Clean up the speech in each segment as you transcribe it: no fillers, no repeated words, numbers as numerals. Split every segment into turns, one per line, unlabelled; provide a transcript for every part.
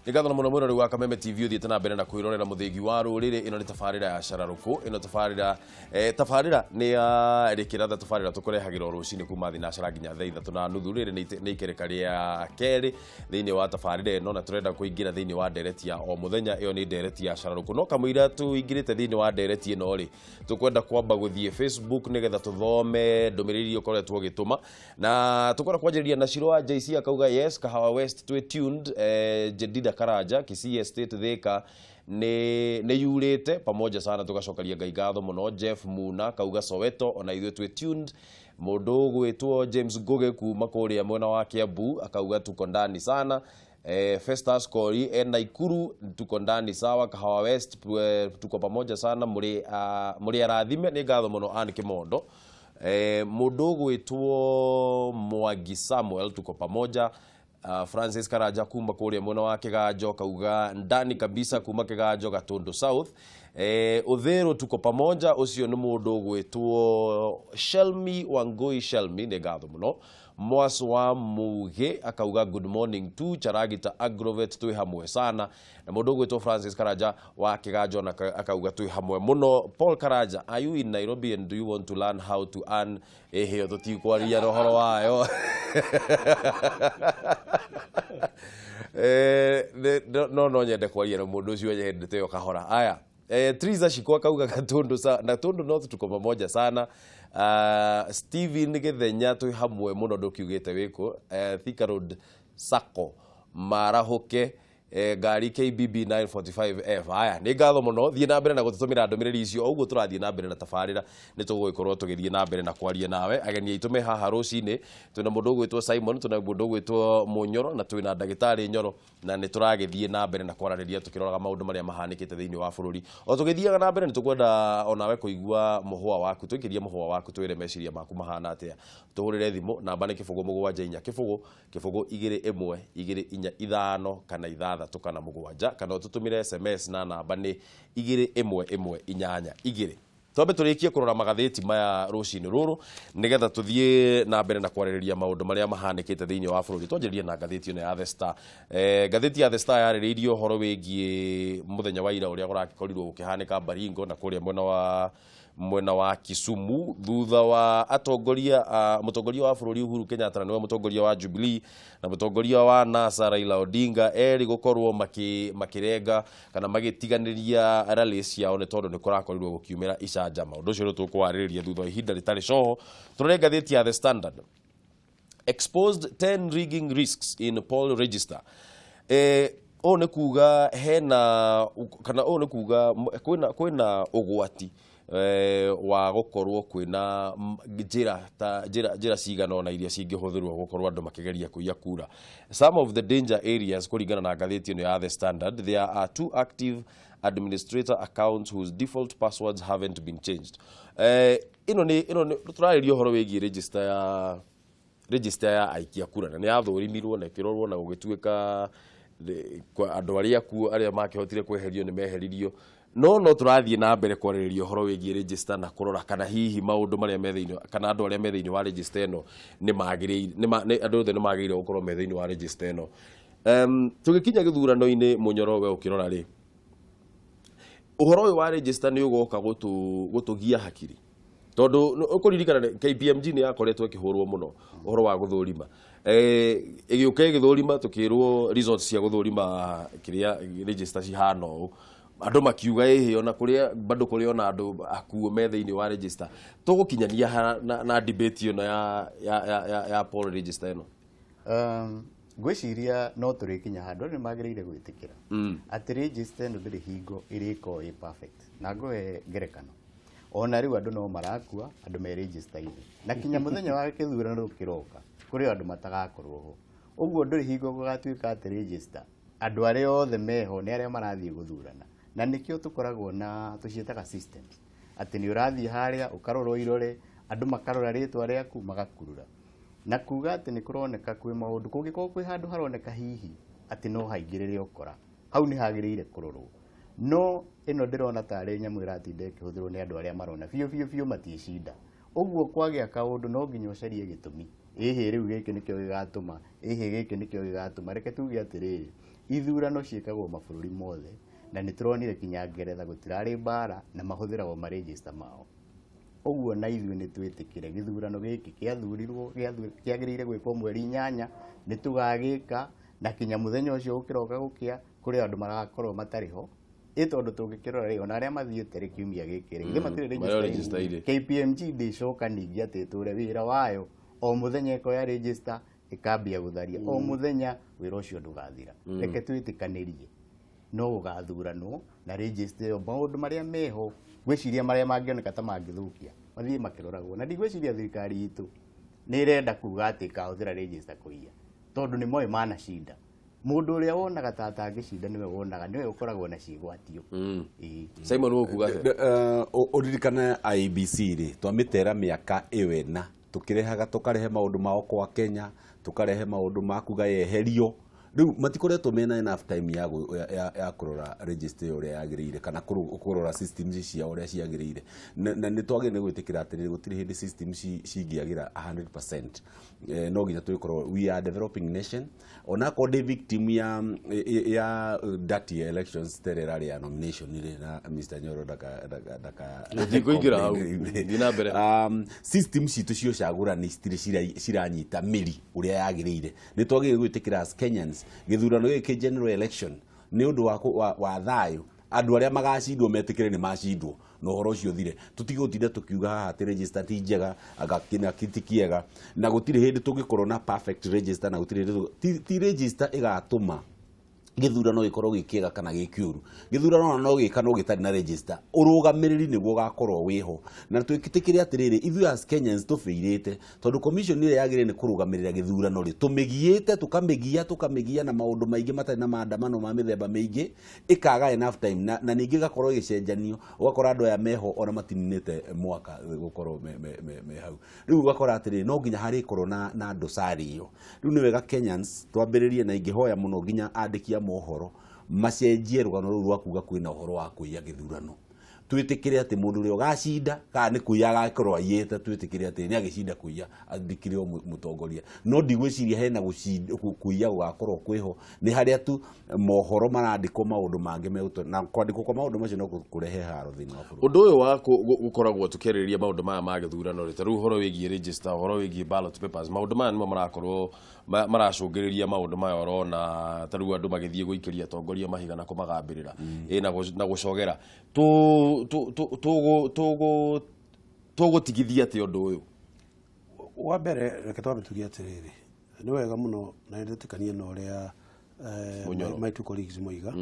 Nĩ ngatho mũno mwĩrori wa Kameme TV ũthiĩte na mbere na kwĩrorera mũthĩgi wa rũrĩrĩ. Ĩno nĩ tabarĩra ya Cararũkũ. Ĩno tabarĩra tabarĩra nĩ ya rĩkĩratha tabarĩra tũkũrehagĩra o rũcinĩ kuma thinacara nginya thaa 3:30. Rĩrĩ nĩ ikereka rĩa kerĩ thĩinĩ wa tabarĩra ĩno, na tũrenda kũingĩra thĩinĩ wa ndereti ya o mũthenya. Ĩyo nĩ ndereti ya Cararũkũ. No kamũira tũingĩrĩte thĩinĩ wa ndereti ĩno rĩ, tũkwenda kwamba gũthiĩ Facebook nĩgetha tũthome ndũmĩrĩri iria ũkoretwo ũgĩtũma, na tukwenda kwanjĩrĩria na Shiro wa JC akauga yes, Kahawa West twĩ tuned. Jedida Karanja, Kisii Estate Thika nĩ yurĩte pamoja sana, tugacokeria Ngai ngatho mũno. Jeff Muna akauga Soweto ona ithuĩ twĩ tuned. Mũndũ ũgwĩtwo James Ngugi kuma kũrĩa mwena wa Kiambu akauga tuko ndani sana. Festus Kori e Naikuru, tuko ndani sawa. Kahawa West, tuko pamoja sana, mũrĩ arathime. Nĩ ngatho mũno. Ann Kimondo, mũndũ ũgwĩtwo Mwangi Samuel, tuko pamoja. Francis Karanja kuma kũrĩa mwena wa Kĩganjo kauga ndani kabisa kuma Kĩganjo Gatundu South. Ũthĩrũ tuko pamoja. Ũcio nĩ mũndũ ũgwĩtwo Shelmi Wangui Shelmi, nĩ ngatho mũno. Mwas wa Muge akauga good morning tu Charagita Agrovet, twĩ hamwe sana. Na mũndũ ũgwĩtwo Francis Karanja wa Kĩganjo na akauga twĩ hamwe mũno. Paul Karanja, are you in Nairobi and do you want to learn how to earn? Ĩhĩo tũtikwaria na ũhoro wayo. No nyende kwaria na mũndũ ũcio nyendete yo kahora. Aya, Triza Shiko akauga Gatundu na Tundu North tuko pamoja sana. Steven Githenya, twĩ hamwe mũno, ndũkiugĩte wĩkũ. Thika Road Sacco marahuke, ngari KBB 945F. Aya, nĩ ngatho mũno. Thiĩ na mbere na gũtũtũmĩra ndũmĩrĩri icio. O ũguo tũrathiĩ na mbere na tabarĩra, nĩ tũgũgĩkorwo tũgĩthiĩ na mbere na kwaria nawe. Ageni aitũ me haha rũcinĩ, twĩna mũndũ ũgwĩtwo Simon, twĩna mũndũ ũgwĩtwo Mũnyoro, na twĩna ndagĩtarĩ Nyoro, na nĩ tũragĩthiĩ na mbere na kwaranĩria tũkĩroraga maũndũ marĩa mahanĩkĩte thĩinĩ wa bũrũri. O tũgĩthiaga na mbere, nĩ tũkwenda onawe kũigua mũhũa waku. Tũikĩrie mũhũa waku, twĩre meciria maku mahana atĩa. Tũhũrĩre thimũ, namba nĩ 07400021245 kana 6 kana 7, kana ũtũtũmĩre SMS na namba nĩ 21182. Twambe tũrĩkie kũrora magathĩti maya rũcinĩ rũrũ nĩgetha tũthiĩ na mbere na kwarĩrĩria maũndũ marĩa mahanĩkĩte thĩinĩ wa bũrũri. Twanjĩrĩrie na ngathĩti ĩno ya The Star. Ngathĩti ya The Star yarĩrĩirie ũhoro wĩgiĩ mũthenya wa ira ũrĩa kũragĩkorirwo gũkĩhanĩka Baringo na kũrĩa mwena wa Kisumu, thutha wa atongoria a mũtongoria wa bũrũri Uhuru Kenyatta, na nĩwe mũtongoria wa Jubilee, na mũtongoria wa NASA Raila Odinga, erĩ gũkorwo makĩrenga kana magĩtiganĩria rally ciao nĩ tondũ nĩ kũrakorirwo gũkiumĩra icanjama. Ũndũ ũcio nĩ tũkũwarĩrĩria thutha wa ihinda rĩtarĩ coho. Tũrore ngathĩti ya The Standard. Exposed 10 rigging risks in poll register. Ũũ nĩ kuga hena kana ũũ nĩ kuga kwĩna ũgwati wa gũkorwo kwĩna njĩra ta njĩra cigana ũna iria cingĩhũthĩrwo gũkorwo andũ makĩgeria kũiya kura. Some of the danger areas, kũringana na ngathĩti ĩno ya The Standard, there are two active administrator accounts whose default passwords haven't been changed. Ĩno nĩ tũrarĩria ũhoro wĩgiĩ register ya aikia kura, na nĩ yathũrimirwo na ĩkĩrorwo na gũgĩtuĩka andũ arĩa kuo arĩa makĩhotire kweherio nĩ meheririo, no tũrathiĩ na mbere kwarĩrĩria ũhoro wĩgiĩ register na kũrora kana hihi maũndũ marĩa me thĩinĩ kana andũ arĩa me thĩinĩ wa register ĩno nĩ magĩrĩire, andũ othe nĩ magĩrĩire gũkorwo me thĩinĩ wa register ĩno. Tũgĩkinya gĩthurano-inĩ, Mũnyoro, we ũkĩrora rĩ, ũhoro ũyũ wa register nĩ ũgoka gũtũgia hakiri, tondũ ũkũririkana KPMG nĩ yakoretwo ĩkĩhũrwo mũno ũhoro wa gũthũrima, ĩgĩũka ĩgĩthũrima, tũkĩrwo results cia gũthũrima kĩrĩa register cihana ũũ, andũ makiuga ĩhĩ ona kũrĩa bado kũrĩ ona andũ akuo me thĩinĩ wa register. Tũgũkinyania ha na debate ĩno ya poll register ĩno?
Ngwĩciria no tũrĩkinya handũ andũ nĩ magĩrĩire gwĩtĩkĩra atĩ register ĩno ndĩrĩ hingo ĩrĩkorwo ĩ perfect. Na ngũhe ngerekano, ona rĩu andũ no marakua, andũ me register-inĩ, na kinya mũthenya wa gĩthurano kĩroka kũrĩ o andũ matagakorwo ho. Ũguo ndũrĩ hingo gũgatuĩka atĩ register andũ arĩa othe meho nĩ arĩa marathiĩ gũthurana, na nĩkĩo tũkoragwo na tũciĩtaga systems, atĩ nĩ ũrathiĩ harĩa ũkarorwo irore, andũ makarora rĩtwa rĩaku, magakurura na kuga atĩ nĩ kũroneka kwĩ maũndũ. Kũngĩkorwo kwĩ handũ haroneka hihi atĩ no haingĩrĩre ũkora, hau nĩ hagĩrĩire kũrorwo. No ĩno ndĩrona tarĩ nyamũ ĩratinda ĩkĩhũthĩrwo nĩ andũ arĩa marona biũ biũ biũ matiĩcinda. Ũguo kwagĩa kaũndũ no nginya ũcarie gĩtũmi, ĩhĩ rĩu gĩkĩ nĩkĩo gĩgatũma, ĩhĩ gĩkĩ nĩkĩo gĩgatũma. Reke tuge atĩrĩrĩ, Ithurano ciĩkagwo mabũrũri mothe, na nĩ tũronire kinya Ngeretha gũtirarĩ mbara na mahũthĩragwo ma-register mao. Ũguo na ithuĩ nĩ twĩtĩkĩre gĩthurano gĩkĩ gĩathurirwo kĩagĩrĩire gwĩkwo mweri 8, nĩ tũgagĩka, na kinya mũthenya ũcio gũkĩroka gũkĩa kũrĩ andũ marakorwo matarĩ ho. Ĩ tondũ tũngĩkĩrora rĩ, ona arĩa mathiĩte rĩ kiumia gĩkĩ rĩ, githĩ matirĩ
Marĩ
register-inĩ?
Register-inĩ.
KPMG ndĩcoka ningĩ atĩ ĩtũre wĩra wayo o mũthenya ĩkoya register ĩkambia gũtharia o mũthenya, wĩra ũcio ndũgathira. Reke twĩtĩkanĩrie no gũgathuranwo na register ĩyo, maũndũ marĩa meho ngwĩciria marĩa mangĩoneka ta mangĩthũkia mathiĩ makĩroragwo, na ndigwĩciria thirikari itũ nĩ ĩrenda kuga atĩ ĩkahũthĩra register kũiya, tondũ nĩ moĩ manacinda. Mũndũ ũrĩa wonaga ta atangĩcinda nĩwe wonaga nĩwe ũkoragwo na ciĩgwatio. Ĩĩ.
Simon, ũkuga atĩa?
Ũririkane IEBC rĩ, twamĩtera mĩaka ĩyo ĩna tũkĩrehaga, tũkarehe maũndũ mao kwa Kenya, tũkarehe maũndũ ma kuga yeherio. Rĩu matikoretwo mena enough time ya kũrora register ĩyo ũrĩa yagĩrĩire, kana kũrora systems ciao ũrĩa ciagĩrĩire, na nĩ twagĩrĩire nĩ gwĩtĩkĩra atĩrĩrĩ, gũtirĩ hĩndĩ systems cingĩagĩra 100%. No nginya tũgĩkorwo we are developing nation, onakorwo ndĩ victim ya dirty elections tere ĩrarĩ ya nomination rĩ, na Mr Nyoro ndaka
Ndikũingĩra hau. Thiĩ na mbere.
System citũ cia ũcagũrani citirĩ ciranyita mĩri ũrĩa yagĩrĩire. Nĩ twagĩrĩire gwĩtĩkĩra as Kenyans gĩthurano gĩkĩ, general election, nĩ ũndũ wa thayũ. Andũ arĩa magacindwo metĩkĩre nĩ macindwo na ũhoro ũcio ũthire. Tũtige gũtinda tũkiuga haha atĩ register ti njega, anga kĩna ti kĩega, na gũtirĩ hĩndĩ tũngĩkorwo na perfect register, na gũtirĩ hĩndĩ ti register ĩgatũma gĩthurano gĩkorwo gĩ kĩega kana gĩ kĩũru. Gĩthurano ona no gĩka no gĩtarĩ na register, ũrũgamĩrĩri nĩguo ũgakorwo wĩho. Na twĩtĩkĩre atĩrĩrĩ, ithuĩ as Kenyans tũbĩirĩte tondũ commission ĩrĩa yagĩrĩire nĩ kũrũgamĩrĩra gĩthurano rĩ, tũmĩgiĩte, tũkamĩgia, tũkamĩgia na maũndũ maingĩ matarĩ na maandamano ma mĩthemba mĩingĩ, ĩkaga enough time, na ningĩ ĩgakorwo ĩgĩcenjanio, ũgakora andũ aya meho ona matininĩte mwaka gũkorwo me hau. Rĩu ũgakora atĩrĩrĩ, no nginya harĩkorwo na ndosari ĩyo. Rĩu nĩ wega Kenyans twambĩrĩrie, na ingĩhoya mũno nginya andĩki a mohoro macenjie rũgano rũu rwa kuga kwĩna ũhoro wa kũiya gĩthurano. Twĩtĩkĩre atĩ mũndũ ũrĩa ũgacinda, kana nĩ kũiya agakorwo aiyĩte, twĩtĩkĩre atĩ nĩ agĩcinda kũiya, andĩkire o mũtongoria. No ndigwĩciria hena kũiya gũgakorwo kwĩho, nĩ harĩa tu mohoro marandĩkwo maũndũ mangĩ megũtũ, na kwandĩkwo kwa maũndũ macio no kũrehe haro thĩinĩ wa bũrũri.
Ũndũ ũyũ wa gũkoragwo tũkĩarĩrĩria maũndũ maya ma gĩthurano rĩ, ta rĩu ũhoro wĩgiĩ register, ũhoro wĩgiĩ ballot papers, maũndũ maya nĩmo marakorwo maracũngĩrĩria maũndũ maya ũrona ta rĩu andũ magĩthiĩ gũikĩria atongoria mahiga na kũmagambĩrĩra ĩ na gũcogera. Tũgũtigithia atĩa ũndũ ũyũ?
Wa mbere, reke twambe tuge atĩrĩrĩ, nĩ wega mũno na nĩndetĩkania na ũrĩa
Mũnyoro.
my two colleagues moiga.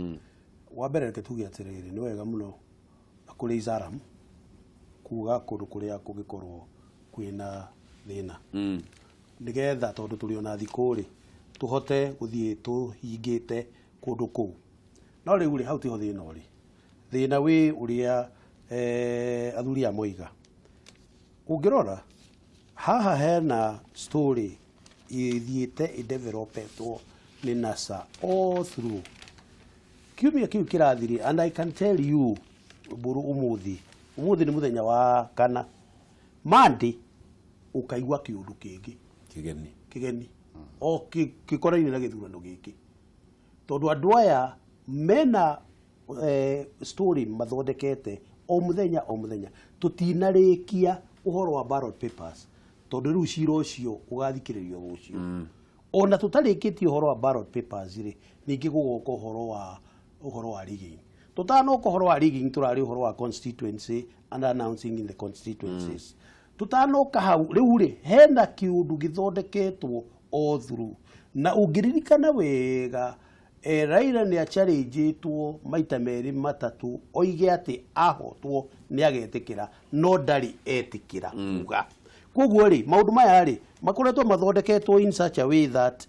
Wa mbere, reke tuge atĩrĩrĩ, nĩ wega mũno kũrĩ Izaram kuga kũndũ kũrĩa kũngĩkorwo kwĩna thĩna, nĩgetha tondũ tũrĩ ona thikũ rĩ, tũhote gũthiĩ tũhingĩte kũndũ kũu. No rĩu rĩ, hau tiho thĩna ũrĩ. Thĩna wĩ ũrĩa athuri aya moiga. Ũngĩrora haha hena story ithiĩte ĩdevelopetwo nĩ NASA all through kiumia kĩu kĩrathire, and I can tell you mbũrũ, ũmũthĩ, ũmũthĩ nĩ mũthenya wa kana, Monday ũkaigua kĩũndũ kĩngĩ
kĩgeni.
Kĩgeni o gĩkoraine na gĩthurano gĩkĩ, tondũ andũ aya mena story mathondekete o mũthenya o mũthenya. Tũtinarĩkia ũhoro wa ballot papers, tondũ rĩu cira ũcio ũgathikĩrĩrio rũciũ. Ona tũtarĩkĩtie ũhoro wa ballot papers rĩ, ningĩ gũgoka ũhoro wa rigging. Tũtanoka ũhoro wa rigging, tũrarĩ ũhoro wa constituency and announcing in the constituencies. Tũtanoka hau rĩu rĩ, hena kĩũndũ gĩthondeketwo all through. Na ũngĩririkana wega, Raila nĩ acharĩnjĩtwo maita merĩ matatũ oige atĩ ahotwo nĩ agetĩkĩra, no ndarĩ etĩkĩra kuga. Koguo rĩ, maũndũ maya rĩ, makoretwo mathondeketwo in such a way that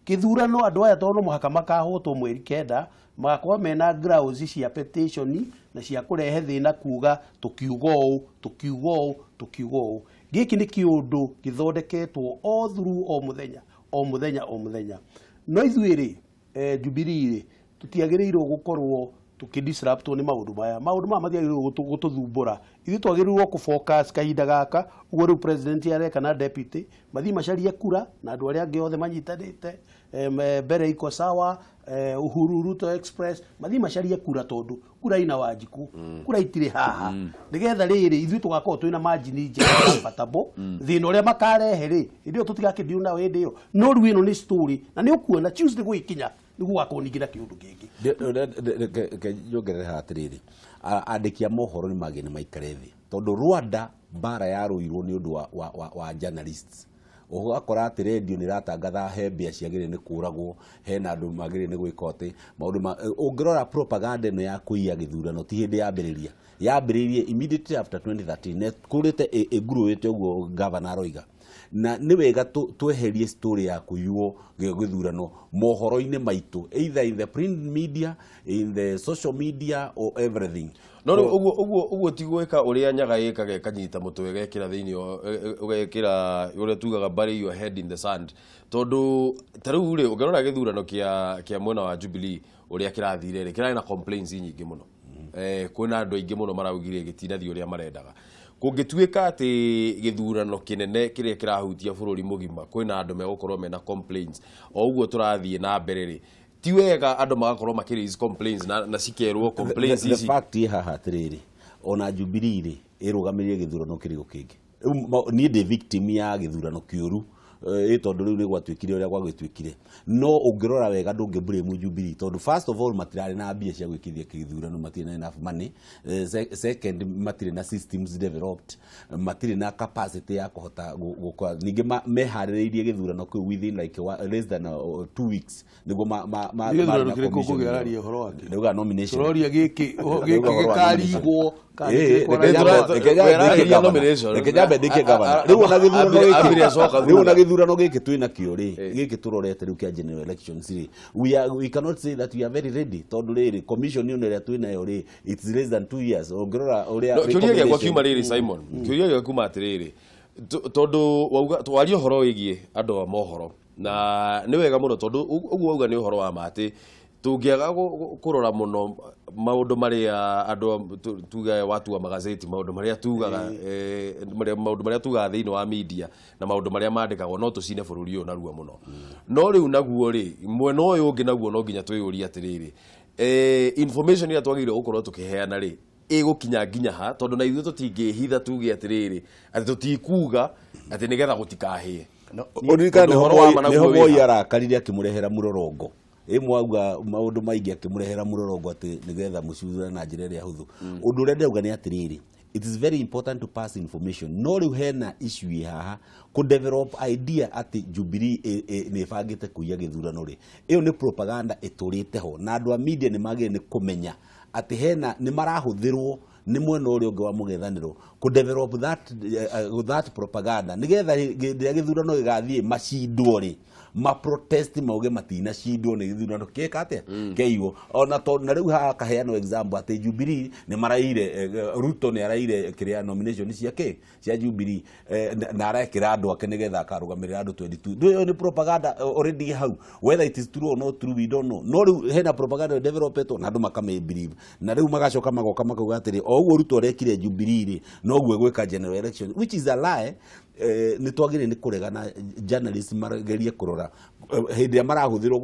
gĩthurano andũ aya, tondũ no mũhaka makahotwo mweri 9, magakorwo mena grounds cia petition na cia kũrehe thĩna, kuga tũkiuga ũũ, tũkiuga ũũ, tũkiuga ũũ. Gĩkĩ nĩ kĩũndũ gĩthondeketwo all through, o mũthenya o mũthenya o mũthenya. No ithuĩ rĩ, Jubilee rĩ, tũtiagĩrĩirwo gũkorwo Tũkĩdisruptwo nĩ maũndũ maya. Maũndũ maya matiagĩrĩirwo gũtũthumbũra. Ithuĩ twagĩrĩirwo kũfocus kahinda gaka ũguo rĩu president areka na deputy mathiĩ macarie kura na andũ arĩa angĩ othe manyitanĩte, mbere iko sawa, Uhuru Ruto Express, mathiĩ macarie kura tondũ kura ina Wanjikũ, kura itirĩ haha, nĩgetha rĩrĩ ithuĩ tũgakorwo twĩna margin njega, comfortable. Thĩna ũrĩa makarehe rĩ, hĩndĩ ĩyo tũtigakĩndiũ nao hĩndĩ ĩyo. No rĩu ĩno nĩ story na nĩ ũkuona Tuesday gũgĩkinya nĩ gũgakorwo ningĩ na kĩũndũ kĩngĩ.
Reke nyongerere haha atĩrĩrĩ, andĩki a mohoro nĩ magĩrĩire maikare thĩ tondũ Rwanda mbara yarũirwo nĩ ũndũ wa journalists. Ũgakora atĩ rendio nĩ ĩratangatha he mbĩa ciagĩrĩire nĩ kũragwo, hena andũ magĩrĩire nĩ gwĩka atĩ maũndũ ma ũngĩrora propaganda ĩno ya kũiya gĩthurano ti hĩndĩ yambĩrĩria, yambĩrĩirie immediately after 2013 na ĩkũrĩte ĩngurũĩte ũguo gavana aroiga. Na nĩ wega tweherie story ya kũiywo gĩthurano mohoro-inĩ maitũ, either in the print media, in the social media or everything.
No rĩu ũguo ti gwĩka ũrĩa nyaga ĩkaga, ĩkanyita mũtwe ĩgekĩra thĩinĩ, ũgekĩra ũrĩa tugaga "bury your head in the sand", tondũ ta rĩu rĩ, ũngĩrora gĩthurano kĩa mwena wa Jubilee ũrĩa kĩrathire rĩ, kĩrarĩ na complaints nyingĩ mũno. Kwĩna andũ aingĩ mũno maraugire gĩtinathiĩ ũrĩa marendaga. Kũngĩtuĩka atĩ gĩthurano kĩnene kĩrĩa kĩrahutia bũrũri mũgima kwĩna andũ megũkorwo mena complaints o ũguo tũrathiĩ na mbere rĩ, ti wega andũ magakorwo makĩ raise complaints na cikerwo complaints
The
ici.
Fact ĩ haha atĩrĩrĩ, ona Jubilee rĩ, ĩrũgamĩrĩire gĩthurano kĩrĩkũ kĩngĩ? Rĩu niĩ ndĩ victim ya gĩthurano kĩũru, ĩ tondũ rĩu nĩ gwatuĩkire ũrĩa gwagĩtuĩkire. No ũngĩrora wega ndũngĩ blame Jubilee tondũ first of all matirarĩ na mbia cia gwĩkithia gĩthurano, matirĩ na enough money. Second, matirĩ na systems developed, matirĩ na capacity ya kũhota gũkora. Ningĩ meharĩrĩirie gĩthurano kĩu within like less than 2 weeks nĩguo
Nĩ gĩthurano
marĩ na
kĩrĩkũ
commission.
ũkũgĩararia ũhoro wakĩo?
Ndauga nomination.
Tũroria gĩkĩ
Ndauga
gĩkĩ
ũhoro wa nomination.
gĩkarigwo kana
Ĩĩ,
kĩrĩkũ.
reke nyambe
Weraria
ndĩkie gavana.
nomination.
Reke nyambe ndĩkie gavana. Rĩu ona gĩthurano
Ambire
gĩkĩ
acoka
rĩu ona
thutha.
gĩthurano gĩkĩ twĩna kĩo rĩ, gĩkĩ tũrorete rĩu kĩa general elections rĩ, we cannot say that we are very ready tondũ rĩrĩ commission ĩno ĩrĩa twĩnayo rĩ, it's less than 2 years ũngĩrora ũrĩa
No, kĩũria gĩakwa
recommendation-
kiuma rĩrĩ, Simon, kĩũria gĩakwa kiuma atĩrĩrĩ, tondũ wauga twaria ũhoro wĩgiĩ andũ a mohoro na nĩ wega mũno tondũ ũguo wauga nĩ ũhoro wa ma atĩ tũngĩaga kũrora mũno maũndũ marĩa andũ tuge watua magazeti, maũndũ marĩa tugaga, maũndũ marĩa tugaga thĩinĩ wa media na maũndũ marĩa mandĩkagwo, no tũcine bũrũri ũyũ narua mũno. No rĩu naguo rĩ, mwena ũyũ ũngĩ naguo no nginya twĩyũrie atĩrĩrĩ, information ĩrĩa twagĩrĩirwo gũkorwo tũkĩheana rĩ, ĩgũkinya nginya ha? Tondũ na ithuĩ tũtingĩhitha tuge atĩrĩrĩ atĩ tũtikuga atĩ nĩgetha gũtikahĩe.
No,
Ũririkane
Tondũ ũhoro wa ma naguo
nĩho
wĩ
Moi
ha.
arakarire akĩmũrehera mũrorongo ĩ mwauga maũndũ maingĩ, akĩmũrehera mũrorongo atĩ nĩgetha mũcurane na njĩra ĩrĩa hũthũ. Ũndũ ũrĩa ndĩrauga nĩ atĩrĩrĩ, it is very important to pass information, no rĩu hena issue ĩ haha kũ develop idea atĩ Jubilee nĩ ĩbangĩte kũiya gĩthurano rĩ, ĩyo nĩ propaganda ĩtũrĩte ho na andũ a media nĩ magĩrĩire nĩ kũmenya atĩ hena nĩ marahũthĩrwo nĩ mwena ũrĩa ũngĩ wa mũng'ethanĩro kũ develop that propaganda nĩgetha hĩndĩ ĩrĩa gĩthurano gĩgathiĩ macindwo rĩ, ma protest mauge matinacindwo nĩ gĩthurano kĩka atĩa kĩaiywo. Ona tondũ na rĩu haha kaheanwo example atĩ Jubilee nĩ maraire, Ruto nĩ araire kĩrĩa nomination cia kĩ cia Jubilee, na arekĩra andũ ake nĩgetha akarũgamĩrĩra andũ 22. Ĩyo nĩ propaganda already hau. Whether it is true or not true, we don't know, no rĩu hena propaganda developetwo na andũ makamĩ believe na rĩu magacoka magoka makauga atĩrĩ o ũguo Ruto arekire Jubilee rĩ, noguo egwĩka general election, which is a lie. Nĩ twagĩrĩire nĩ kũregana journalists magerie kũrora hĩndĩ ĩrĩa marahũthĩrwo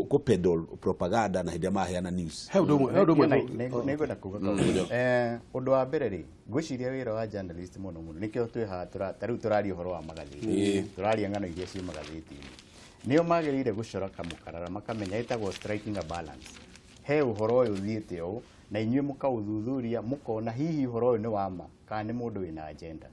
kũ peddle propaganda na hĩndĩ ĩrĩa maraheana news.
He ũndũ ũmwe
Nĩngwenda kuga kaũndũ. Ũndũ wa mbere rĩ, ngwĩciria wĩra wa journalist mũno mũno nĩkĩo twĩ haha ta rĩu tũraria ũhoro wa magathĩti, tũraria ng'ano iria ciĩ magathĩti-inĩ. Nĩo magĩrĩire gũcora kamũkarara makamenya ĩtagwo striking a balance. He ũhoro ũyũ ũthiĩte ũũ na inyuĩ mũkaũthuthuria mũkona hihi ũhoro ũyũ nĩ wa ma kana nĩ mũndũ wĩna agenda,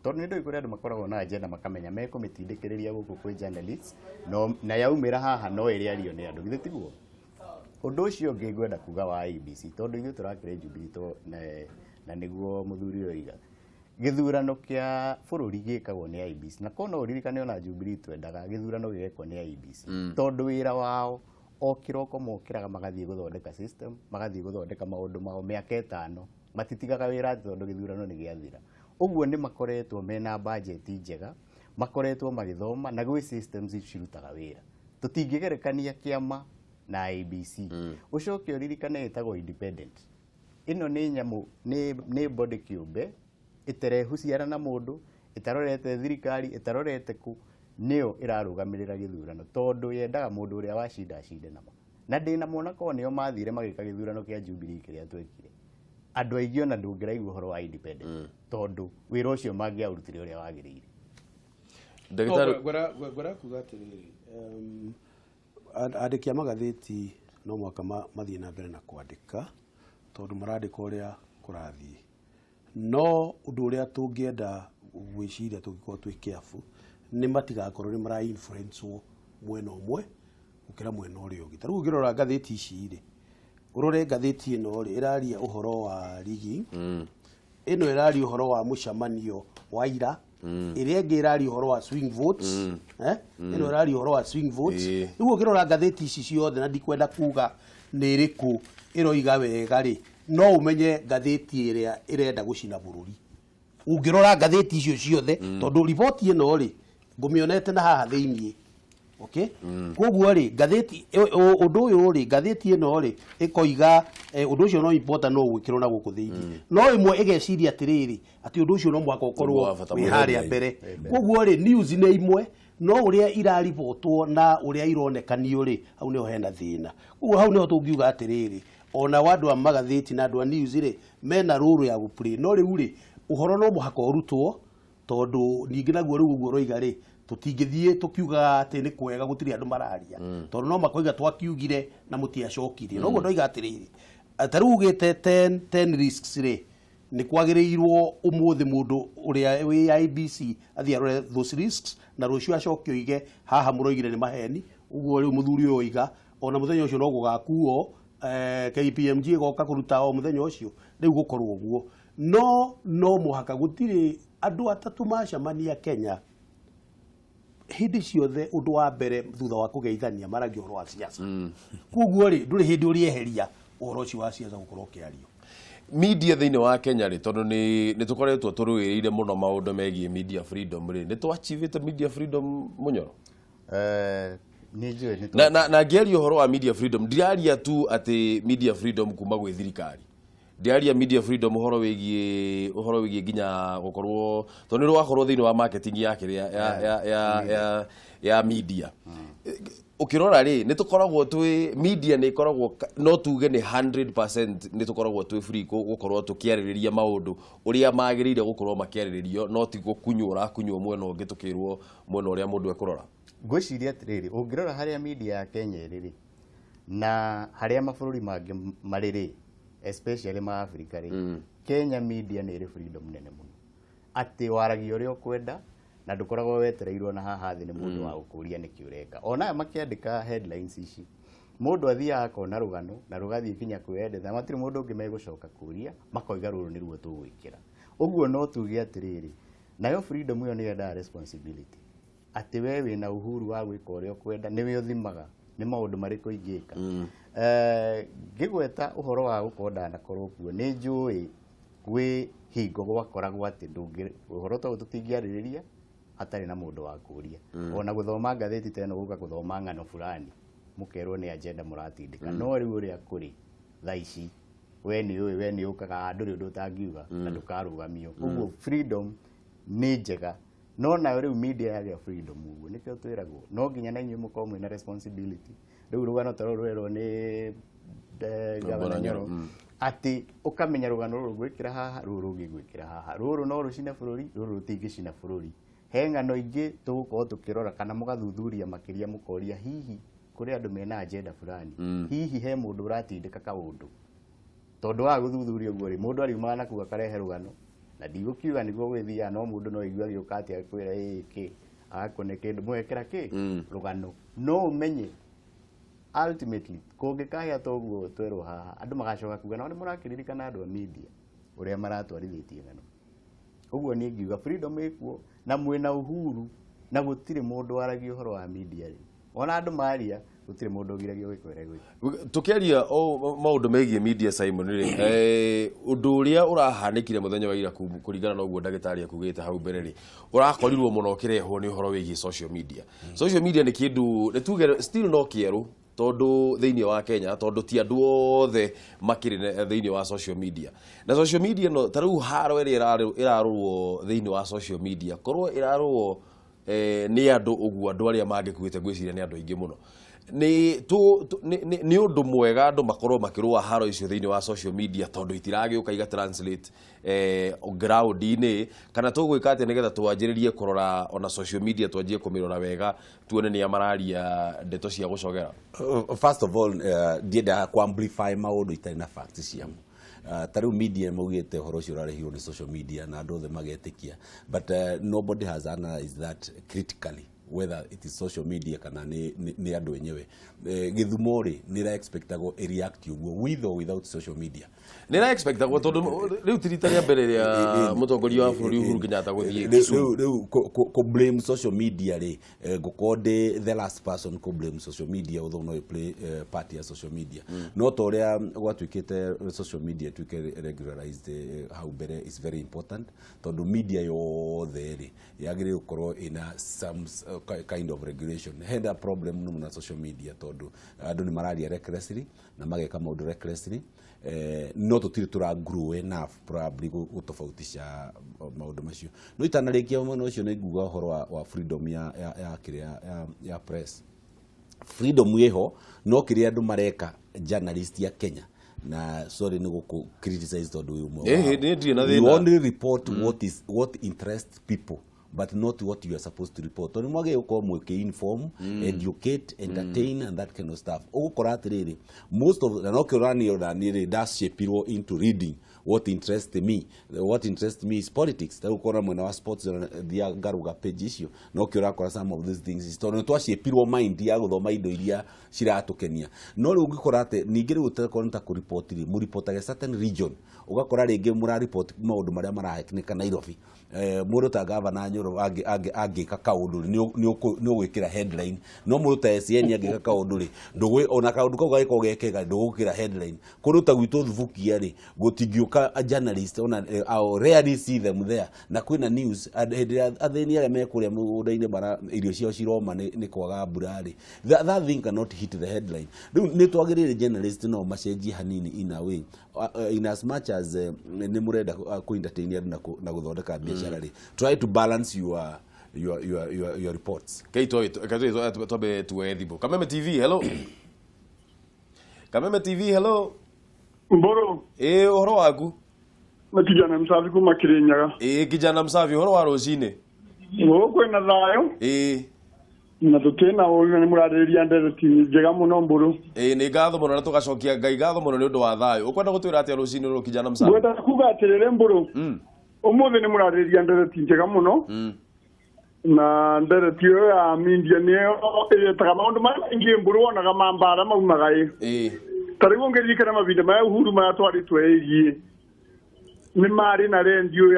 tondũ nĩ ndũĩ kũrĩ andũ makoragwo na agenda makamenya mekũmĩtindĩkĩrĩria gũkũ kwĩ journalists no, na yaumĩra haha no ĩrĩario nĩ andũ. Githĩ tiguo? Ũndũ ũcio ũngĩ ngwenda kuga wa IEBC, tondũ ithuĩ tũrakĩrĩ Jubilee na nĩguo mũthuri ũyũ oiga gĩthurano kĩa bũrũri gĩkagwo nĩ IEBC, na korwo no ũririkane ona Jubilee twendaga gĩthurano gĩgekwo nĩ IEBC tondũ wĩra wao o kĩroko mokĩraga magathiĩ gũthondeka system, magathiĩ gũthondeka maũndũ mao mĩaka 5, matitigaga wĩra atĩ tondũ gĩthurano nĩ gĩathira. Ũguo nĩ makoretwo mena budget njega, makoretwo magĩthoma na gwĩ systems cirutaga wĩra. Tũtingĩgerekania kĩama Na IEBC ũcoke ũririkane ĩtagwo independent. Ĩno nĩ nyamũ, nĩ body kĩũmbe ĩterehuciana na mũndũ, ĩtarorete thirikari, ĩtarorete kũ, nĩyo ĩrarũgamĩrĩra gĩthurano, tondũ yendaga mũndũ ũrĩa wacinda acinde nama. Na ndĩna mona korwo nĩo mathire magĩka gĩthurano kĩa Jubilee kĩrĩa twekire, andũ aingĩ ona ndũngĩraigua ũhoro wa independent, tondũ wĩra ũcio mangĩaũrutire ũrĩa wagĩrĩire.
Ndagĩtarĩ.
Ngwenda kuga atĩrĩrĩ, andĩki a magathĩti no mũhaka mathiĩ na mbere na kwandĩka, tondũ marandĩka ũrĩa kũrathiĩ. No ũndũ ũrĩa tũngĩenda gwĩciria tũngĩkorwo twĩ careful nĩ matigakorwo nĩ mara influence mwena ũmwe gũkĩra mwena ũrĩa ũngĩ. Ta rĩu ũngĩrora ngathĩti ici rĩ, ũrore ngathĩti ĩno rĩ, ĩraria ũhoro wa rigging, ĩno ĩraria ũhoro wa mũcemanio wa ira, ĩrĩa ĩngĩ ĩraria ũhoro wa swing votes, eh? Ĩno ĩraria ũhoro wa swing votes. Rĩu ũngĩrora ngathĩti ici ciothe, na ndikwenda kuga nĩ ĩrĩkũ ĩroiga wega rĩ, no ũmenye ngathĩti ĩrĩa ĩrenda gũcina bũrũri ũngĩrora ngathĩti icio ciothe, tondũ riboti ĩno rĩ, ngũmĩonete na haha thĩiniĩ. Okay, koguo rĩ, ngathĩti ũndũ ũyũ rĩ, ngathĩti ĩno rĩ, ĩkoiga ũndũ ũcio no important, no gwĩkĩrwo na gũkũ thĩiniĩ, no ĩmwe ĩgeciria atĩrĩrĩ, atĩ ũndũ ũcio no mũhaka ũkorwo
wa bata
wĩ
mũno.
Harĩa mbere. Koguo rĩ, news nĩ imwe, no ũrĩa iraribotwo na ũrĩa ironekanio rĩ, hau nĩho hena thĩna. Koguo hau nĩho tũngiuga atĩrĩrĩ, ona wa andũ a magathĩti na andũ a news rĩ, mena role ya gũplay. No rĩu rĩ, ũhoro no mũhaka ũrutwo, tondũ ningĩ naguo rĩu ũguo ũroiga rĩ, tũtingĩthiĩ tũkiugaga atĩ nĩ kwega gũtirĩ andũ mararia, tondũ no makoiga twakiugire na mũtiacokirie. Noguo ndoiga atĩrĩrĩ, ta rĩu ugĩte 10 10 risks rĩ, nĩ kwagĩrĩirwo ũmũthĩ mũndũ ũrĩa wĩ IEBC athiĩ arore those risks, na rũciũ acoke oige haha mũroigire nĩ maheni. Ũguo rĩu mũthuri ũyũ oiga ona mũthenya ũcio no gũgakuo, KPMG ĩgoka kũruta o mũthenya ũcio. Rĩu gũkorwo ũguo, no mũhaka gũtirĩ andũ atatũ macemania Kenya hĩndĩ ciothe, ũndũ wa mbere thutha wa kũgeithania maragia ũhoro wa siasa. Koguo rĩ, ndũrĩ hĩndĩ ũrĩeheria ũhoro ũcio wa siasa gũkorwo ũkĩario.
Media thĩinĩ wa Kenya rĩ, tondũ nĩ tũkoretwo tũrũĩrĩire mũno maũndũ megiĩ media freedom rĩ, nĩ twachievĩte media freedom, Mũnyoro?
Nĩ njũĩ nĩ
Na ngĩaria ũhoro wa media freedom, ndiraria tu atĩ media freedom kuma gwĩ thirikari, ndiraria media freedom ũhoro wĩgiĩ nginya gũkorwo, tondũ nĩ rwakorwo thĩinĩ wa marketing ya kĩrĩa ya media. Ũkĩrora rĩ, nĩ tũkoragwo twĩ media nĩ ĩkoragwo no tuge nĩ 100% nĩ tũkoragwo twĩ free gũkorwo tũkĩarĩrĩria maũndũ ũrĩa magĩrĩire gũkorwo makĩarĩrĩrio, no ti gũkunywo ũrakunywo mwena ũngĩ, tũkĩrwo mwena ũrĩa mũndũ ekũrora?
Ngwĩciria atĩrĩrĩ, ũngĩrora harĩa media ya Kenya ĩrĩ rĩ, na harĩa mabũrũri mangĩ marĩ rĩ, especially ma Africa rĩ, Kenya media nĩ ĩrĩ freedom nene mũno, atĩ waragia ũrĩa ũkwenda na ndũkoragwo wetereirwo na haha thĩ nĩ mũndũ wa gũkũria nĩkĩ ũreka. Ona aya makĩandĩka headlines ici, mũndũ athiaga akona rũgano na rũgathiĩ kinya kwĩ editor, matirĩ mũndũ ũngĩ megũcoka kũria, makoiga rũrũ nĩruo tũgwĩkĩra. Ũguo no tuge atĩrĩrĩ, nayo freedom ĩyo nĩ yendaga responsibility, atĩ we wĩna uhuru wa gwĩka ũrĩa ũkwenda, nĩwe ũthimaga nĩ maũndũ marĩkũ ingĩka. Ngĩgweta ũhoro wa gũkorwo ndanakorwo kuo, nĩ njũĩ gwĩ hingo gwakoragwo atĩ ndũngĩ ũhoro ta ũyũ tũtingĩarĩrĩria hatarĩ na mũndũ wa kũria. Ona gũthoma ngathĩti ta ĩno, gũka gũthoma ng'ano fulani, mũkerwo nĩ agenda mũratindĩka. No rĩu ũrĩa kũrĩ thaa ici, we nĩ ũĩ, we nĩ ũkaga, ndũrĩ ũndũ ũtangiuga na ndũkarũgamio. Ũguo freedom nĩ njega, no nayo rĩu media yagĩa freedom, ũguo nĩkĩo twĩragwo no nginya na inyuĩ mũkorwo mwĩna responsibility. Rĩu rũgano ta rũrũ rwerwo nĩ Gavana Nyoro, atĩ ũkamenya rũgano rũrũ ngwĩkĩra haha, rũrũ rũngĩ ngwĩkĩra haha, rũrũ no rũcine bũrũri, rũrũ rũtingĩcina bũrũri. He ng'ano ingĩ tũgũkorwo tũkĩrora kana mũgathuthuria makĩria, mũkoria hihi kũrĩ andũ mena agenda fulani, hihi he mũndũ ũratindĩka kaũndũ. Tondũ wa gũthuthuria ũguo rĩ, mũndũ ariumaga na kuu akarehe rũgano, na ndigũkiuga nĩguo gwĩthiaga, no mũndũ no igue agĩũka atĩ akwĩra ĩĩ kĩ agakũne kĩndũ mwekĩra kĩ rũgano, no ũmenye ultimately kũngĩkahĩa ta ũguo twerwo haha, andũ magacoka kuga nao nĩ mũrakĩririkana andũ a media ũrĩa maratwarithĩtie ng'ano. Ũguo niĩ ngiuga freedom ĩkuo na mwĩna uhuru na gũtirĩ mũndũ waragia ũhoro wa media rĩ, ona andũ maria gũtirĩ mũndũ ũgiragio gwĩka ũrĩa gwĩka.
Tukiaria o maũndũ megiĩ media, Simon rĩ, ũndũ ũrĩa ũrahanĩkire mũthenya wa ira, kũringana na ũguo ndagĩtarĩ akugĩte hau mbere rĩ, ũrakorirwo mũno ũkĩrehwo nĩ ũhoro wĩgiĩ social media. Social media nĩ kĩndũ nĩ tuge still no kĩerũ. tondu thiini wa Kenya, tondu ti andu othe makiri thiini wa social media. Na social media no ta riu haro ĩrĩa ĩrarũo thiini wa social media, korwo ĩrarũo nĩ andũ ũguo, andũ arĩa mangĩkuĩte ngwĩciria nĩ andũ aingĩ mũno. Nĩ ũndũ mwega andũ makorwo makĩrũa haro icio thĩinĩ wa social media, tondũ itiragĩũka iga translate ground-inĩ, kana tũgwĩka atĩa nĩgetha twanjĩrĩrie kũrora ona social media, twanjie kũmĩrora wega, tuone nĩa mararia ndeto cia gũcogera?
First of all, ndiendaga ku amplify maũndũ itarĩ na facts ciamo. Ta rĩu media maugĩte ũhoro ũcio ũrarehirwo nĩ social media na andũ othe magetĩkia, but nobody has analyzed that critically, whether it is social media kana nĩ andũ enyewe. Gĩthumo rĩ, nĩ ĩra expectagwo ĩreact ũguo with or without social media.
Nĩ ra expectagwo, tondũ rĩu ti rita rĩa mbere rĩa mũtongoria wa bũrũri Uhuru Kenyatta gũthiĩ Kisumu.
Rĩu kũ blame social media rĩ, ngũkorwo ndĩ the last person kũ blame social media, although no play part ya social media. No ta ũrĩa gwatuĩkĩte, social media ĩtuĩke regularized hau mbere is very important, tondũ media yothe rĩ, yagĩrĩire gũkorwo ĩna some kind of regulation. Hena problem mũno na social media, tondũ andũ nĩ mararia recklessly na mageka maũndũ recklessly. No tũtirĩ tũra grow enough probably gũtofautisha maũndũ macio. No itanarĩkia mwena ũcio, nĩ nguga ũhoro wa freedom ya kĩrĩa ya press. Freedom ĩho, no kĩrĩa andũ mareka, journalist ya Kenya, na sorry nĩ gũkũ criticize tondũ wĩ ũmwe wao.
Niĩ ndirĩ na
You
thĩna.
only report what interests people but not what you are supposed to report, tondũ mwagĩrĩire gũkorwo mũkĩ-inform, educate, entertain and that kind of stuff. Ũgũkora atĩrĩrĩ, most of na nokĩo ũraniĩ ona niĩ rĩ, ndashapirwo into reading what interests me. What interests me is politics. Ta ũkora mwena wa sports thiaga ngaruga page icio, nokĩo ũrakora some of these things is tondũ nĩ twashapirwo mind ya gũthoma indo iria ciratũkenia. No rĩu ũngĩkora atĩ ningĩ rĩu ũtakorwo nĩ ta kũripoti rĩ, mũripotage certain region, ũgakora rĩngĩ mũraripoti maũndũ marĩa marahanĩka Nairobi. Mũndũ ta gavana Nyoro angĩka kaũndũ rĩ, nĩ ũgwĩkĩra headline, no mũndũ ta SN angĩka kaũndũ rĩ, ona kaũndũ kau gagĩkorwo gekega, ndũgũkĩra headline. Kũndũ ta gwitũ Thubukia rĩ, gũtingĩũka a journalist ona I rarely see them there, na kwĩna news hĩndĩ ĩrĩa athĩni arĩa me kũrĩa mũgũnda-inĩ mara irio ciao ciroma nĩ kwaga mbura rĩ, that thing cannot hit the headline. Rĩu nĩ twagĩrĩire journalist no macenjie hanini in a way, in as much as nĩ mũrenda kũ entertain andũ na gũthondeka biacara rĩ, try to balance your reports.
Kei twambe tuoe thimũ. Kameme TV, hello. Kameme TV, hello.
Mboro.
Ĩ, ũhoro waku?
Na kijana msafi kuma Kirinyaga.
Ĩ, kijana msafi, ũhoro wa rũcinĩ?
Gũkũ kwĩna thayũ na tũtĩna ũru, na nĩ mũrarĩrĩria ndereti njega mũno, Mbũrũ.
Ĩ, nĩ ngatho mũno, na tũgacokia Ngai ngatho mũno nĩ ũndũ wa thayũ. Ũkwenda gũtwĩra atĩa rũcinĩ rũrũ, kijana msafi?
Ngwenda kuga atĩrĩrĩ, Mbũrũ, ũmũthĩ nĩ mũrarĩrĩria ndereti njega mũno, na ndereti ĩyo ya media nĩyo ĩretaga maũndũ marĩa maingĩ, Mbũrũ, wonaga ma mbara maumaga ĩ. Ta rĩu ũngĩririkana mavinda maya Uhuru maratwarĩtwo ĩgiĩ nĩ marĩ na rendio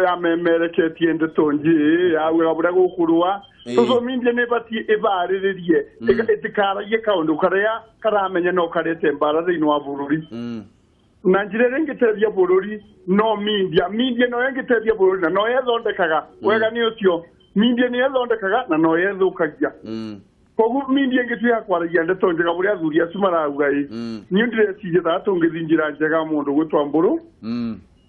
ya memereketie ndeto njĩ yaugaga ũrĩa gũkũrũa. Social media nĩ ĩbatiĩ ĩbarĩrĩrie, ĩtikaragie kaũndũ karĩa karamenya no karete mbara thĩinĩ wa bũrũri. Na njĩra ĩrĩa ĩngĩteithia bũrũri no media. Media no ĩngĩteithia bũrũri na no ĩthondekaga wega. Nĩ ũcio media nĩ ĩthondekaga na no ĩthũkagia. Koguo media ĩngĩtuĩka kwaragia ndeto njega bũrĩa athuri acio marauga ĩ, niĩ ndĩreciria ta tũngĩthiĩ njĩra njega mũndũ gwĩtwa Mbũrũ,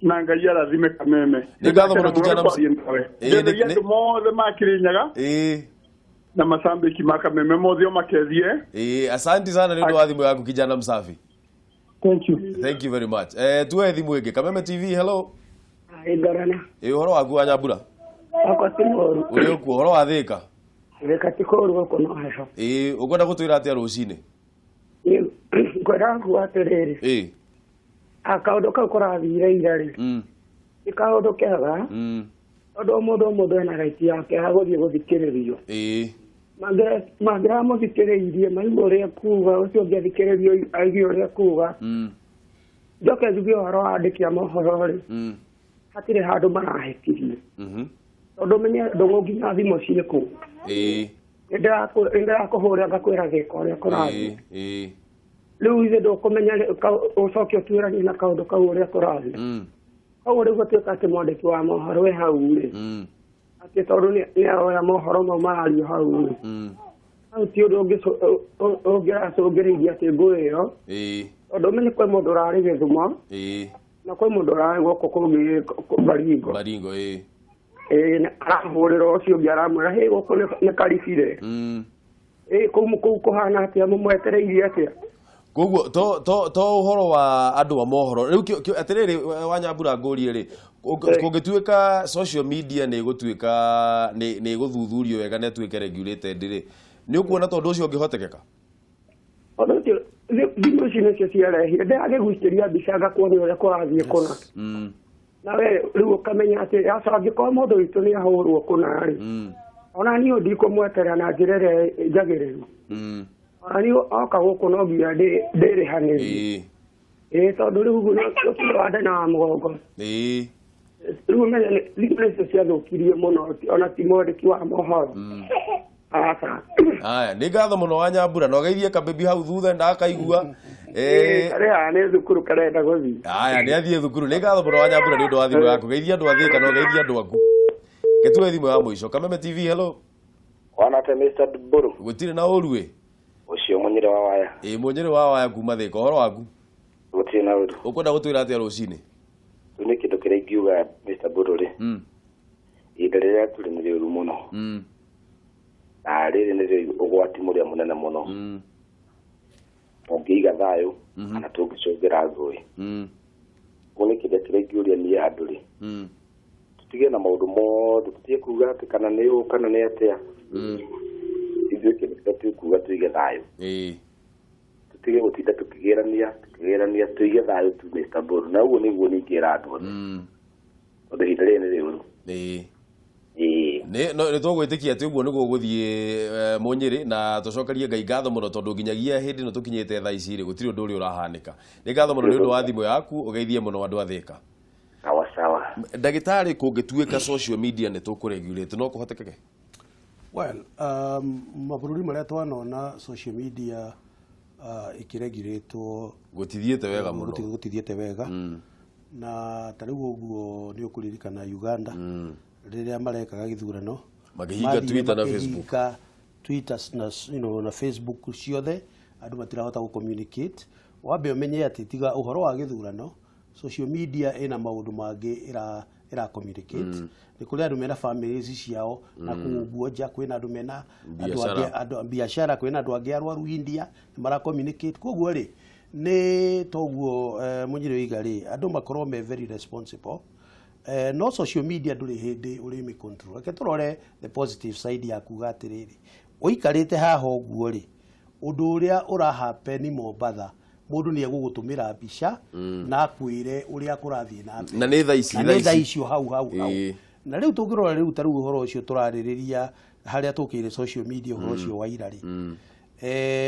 na Ngai arathime Kameme.
Nĩ ngatho mũno, kijana.
Ngetheria andũ mothe ma Kĩrĩnyaga na macambĩki ma Kameme mothe o makethie.
Ĩ, asante sana nĩ ũndũ wa thimũ yaku, kijana msafi.
Thank you.
Thank you very much. Tuoe thimũ ĩngĩ. Kameme TV, hello.
Ngorana.
Ĩ, ũhoro waku wa Nyambura?
Wakwa ti mũru.
Ũrĩ ũkuo? Ũhoro wa Thĩka?
Thĩka ti kũũru, gũkũ no heho.
Ĩ, ũkwenda gũtwĩra atĩa rũcinĩ?
Ngwendaga kuga atĩrĩrĩ, kaũndũ kau kũrathire ira rĩ, nĩ kaũndũ kega, tondũ o mũndũ o mũndũ ena right yake ya gũthiĩ gũthikĩrĩrio. Mangĩramũthikĩrĩirie maigua ũrĩa kuga, ũcio ũngĩ athikĩrĩrio aigue ũrĩa kuga. Njoke njuge ũhoro wa andĩki a mohoro rĩ, hatirĩ handũ marahĩtirie, tondũ menye ndũng'ũ nginya thimũ ciĩkũ. Nĩ ndĩrakũhũrĩra ngakwĩra gĩka ũrĩa kũrathiĩ. Rĩu ithe ndũkũmenya ũcoke ũtuĩranie na kaũndũ kau ũrĩa kũrathiĩ. Koguo rĩu gũtuĩka atĩ mwandĩki wa mohoro wĩ hau rĩ, atĩ tondũ nĩ aroya mohoro mau marario hau rĩ, Hau ti ũndũ ũngĩracũngĩrĩirie atĩ ngũĩ ĩyo. Tondũ ũmenye kwĩ mũndũ ũrarĩ Gĩthumo na kwĩ mũndũ ũrarĩ gũkũ kũngĩ Baringo.
Baringo, ĩĩ.
Ĩĩ, na arahũrĩra ũcio ũngĩ aramwĩra, hĩ gũkũ nĩ karibire. Ĩĩ, kũu kũhana atĩa, mũmwetereirie atĩa?
Koguo to ũhoro wa andũ a mohoro rĩu atĩrĩrĩ, Wanyambura, ngũrie rĩ, kũngĩtuĩka social media nĩ ĩgũtuĩka nĩ ĩgũthuthurio wega na ĩtuĩke regulated rĩ, nĩ ũkuona tondũ ũcio ũngĩhotekeka?
Ũndũ ũcio, thimũ ici nĩcio ciarehire ndĩragĩgucĩria mbica ngakuonia ũrĩa kũrathiĩ kũna. Na we rĩu ũkamenya atĩ aca, angĩkorwo mũndũ witũ nĩ ahũrwo kũna rĩ, ona niĩ ndikũmweterera na njĩra ĩrĩa njagĩrĩru. Ona niĩ oka gũkũ no nginya ndĩrĩhanĩrie. Ĩĩ, tondũ rĩu no wa nda na wa mũgongo. Rĩu ũmenye thimũ nĩcio ciathũkirie mũno, ona ti mwandĩki wa mohoro. Aca.
Aya, nĩ ngatho mũno Wanyambura, na ũgeithie kabebi hau thutha ndakaigua.
Karĩa nĩ thukuru karenda gũthiĩ.
Aya, nĩ athiĩ thukuru. Nĩ ngatho mũno Wanyambura nĩ ũndũ wa thimũ yaku. Geithia andũ a Thĩka na ũgeithie andũ aku. Gĩtue thimũ ya mũico. Kameme TV, hello.
Wanate Mr. Mburu.
Gũtirĩ na ũru ĩ.
Ũcio mũnyĩrĩ wa waya.
Ĩ, mũnyĩrĩ wa waya kuma Thĩka, ũhoro waku?
Gũtirĩ na ũru.
Ũkwenda gũtwĩra atĩa rũcinĩ?
Rĩu nĩ kĩndũ kĩrĩa ingiuga Mr. Mburu rĩ. Ihinda rĩrĩa tũrĩ nĩ rĩũru mũno. Na rĩrĩ nĩrĩo ũgwati mũrĩa mũnene mũno. Ũngĩiga thayũ kana tũngĩcũngĩra ngũĩ. Ũguo nĩ kĩndũ kĩrĩa ingĩũria niĩ andũ rĩ. Tũtige na maũndũ mothe, tũtige kuga atĩ kana nĩ ũũ kana nĩ atĩa. Ithuĩ kĩndũ kĩrĩa tũkuga tũige thayũ. Tũtige gũtinda tũkĩgĩrania, tũige thayũ tu Mr. Mburu. Na ũguo nĩguo ningĩra andũ othe. Tondũ ihinda rĩrĩ nĩ rĩũru.
Nĩ no nĩ tũgwĩtĩkia atĩ ũguo nĩguo gũthiĩ, Mũnyĩrĩ, na tũcokerie Ngai ngatho mũno tondũ nginyagia hĩndĩ ĩno tũkinyĩte thaa ici rĩ, gũtirĩ ũndũ ũrĩa ũrahanĩka. Nĩ ngatho mũno nĩ ũndũ wa thimũ yaku, ũgeithie mũno andũ a Thĩka.
Sawa sawa.
Ndagĩtarĩ, kũngĩtuĩka social media nĩ tũkũregulate, no kũhotekeke?
Well, mabũrũri marĩa twanona social media ĩkĩregulatwo
gũtithiĩte wega mũno.
Gũtithiĩte wega. Na ta rĩu ũguo nĩ ũkũririkana Uganda rĩrĩa marekaga gĩthurano,
makĩhinga
mathire
Twitter na Facebook.
Makĩhinga Twitter na, na Facebook ciothe, andũ matirahota gũ communicate. Wambe ũmenye atĩ tiga ũhoro wa gĩthurano, social media ĩna maũndũ mangĩ ĩra communicate. Nĩ kũrĩ andũ mena families ciao na kũu ũguo nja, kwĩna andũ mena andũ
Biacara.
angĩ, andũ biacara, kwĩna andũ angĩ arwaru India nĩ mara communicate. Koguo rĩ, nĩ toguo Mũnyĩrĩ oiga rĩ, andũ makorwo me very responsible. No social media ndũrĩ hĩndĩ ũrĩmĩ control. Reke tũrore the positive side ya kuga atĩrĩrĩ, ũikarĩte haha ũguo rĩ, ũndũ ũrĩa ũrahappen Mombatha, mũndũ nĩ egũgũtũmĩra mbica na akwĩre ũrĩa kũrathiĩ na mbere.
Na nĩ thaa ici.
Na
thaa
nĩ thaa
ici.
icio hau hau hau. Na rĩu tũngĩrora rĩu ta rĩu ũhoro ũcio tũrarĩrĩria harĩa tũkĩire social media, ũhoro ũcio wa ira rĩ,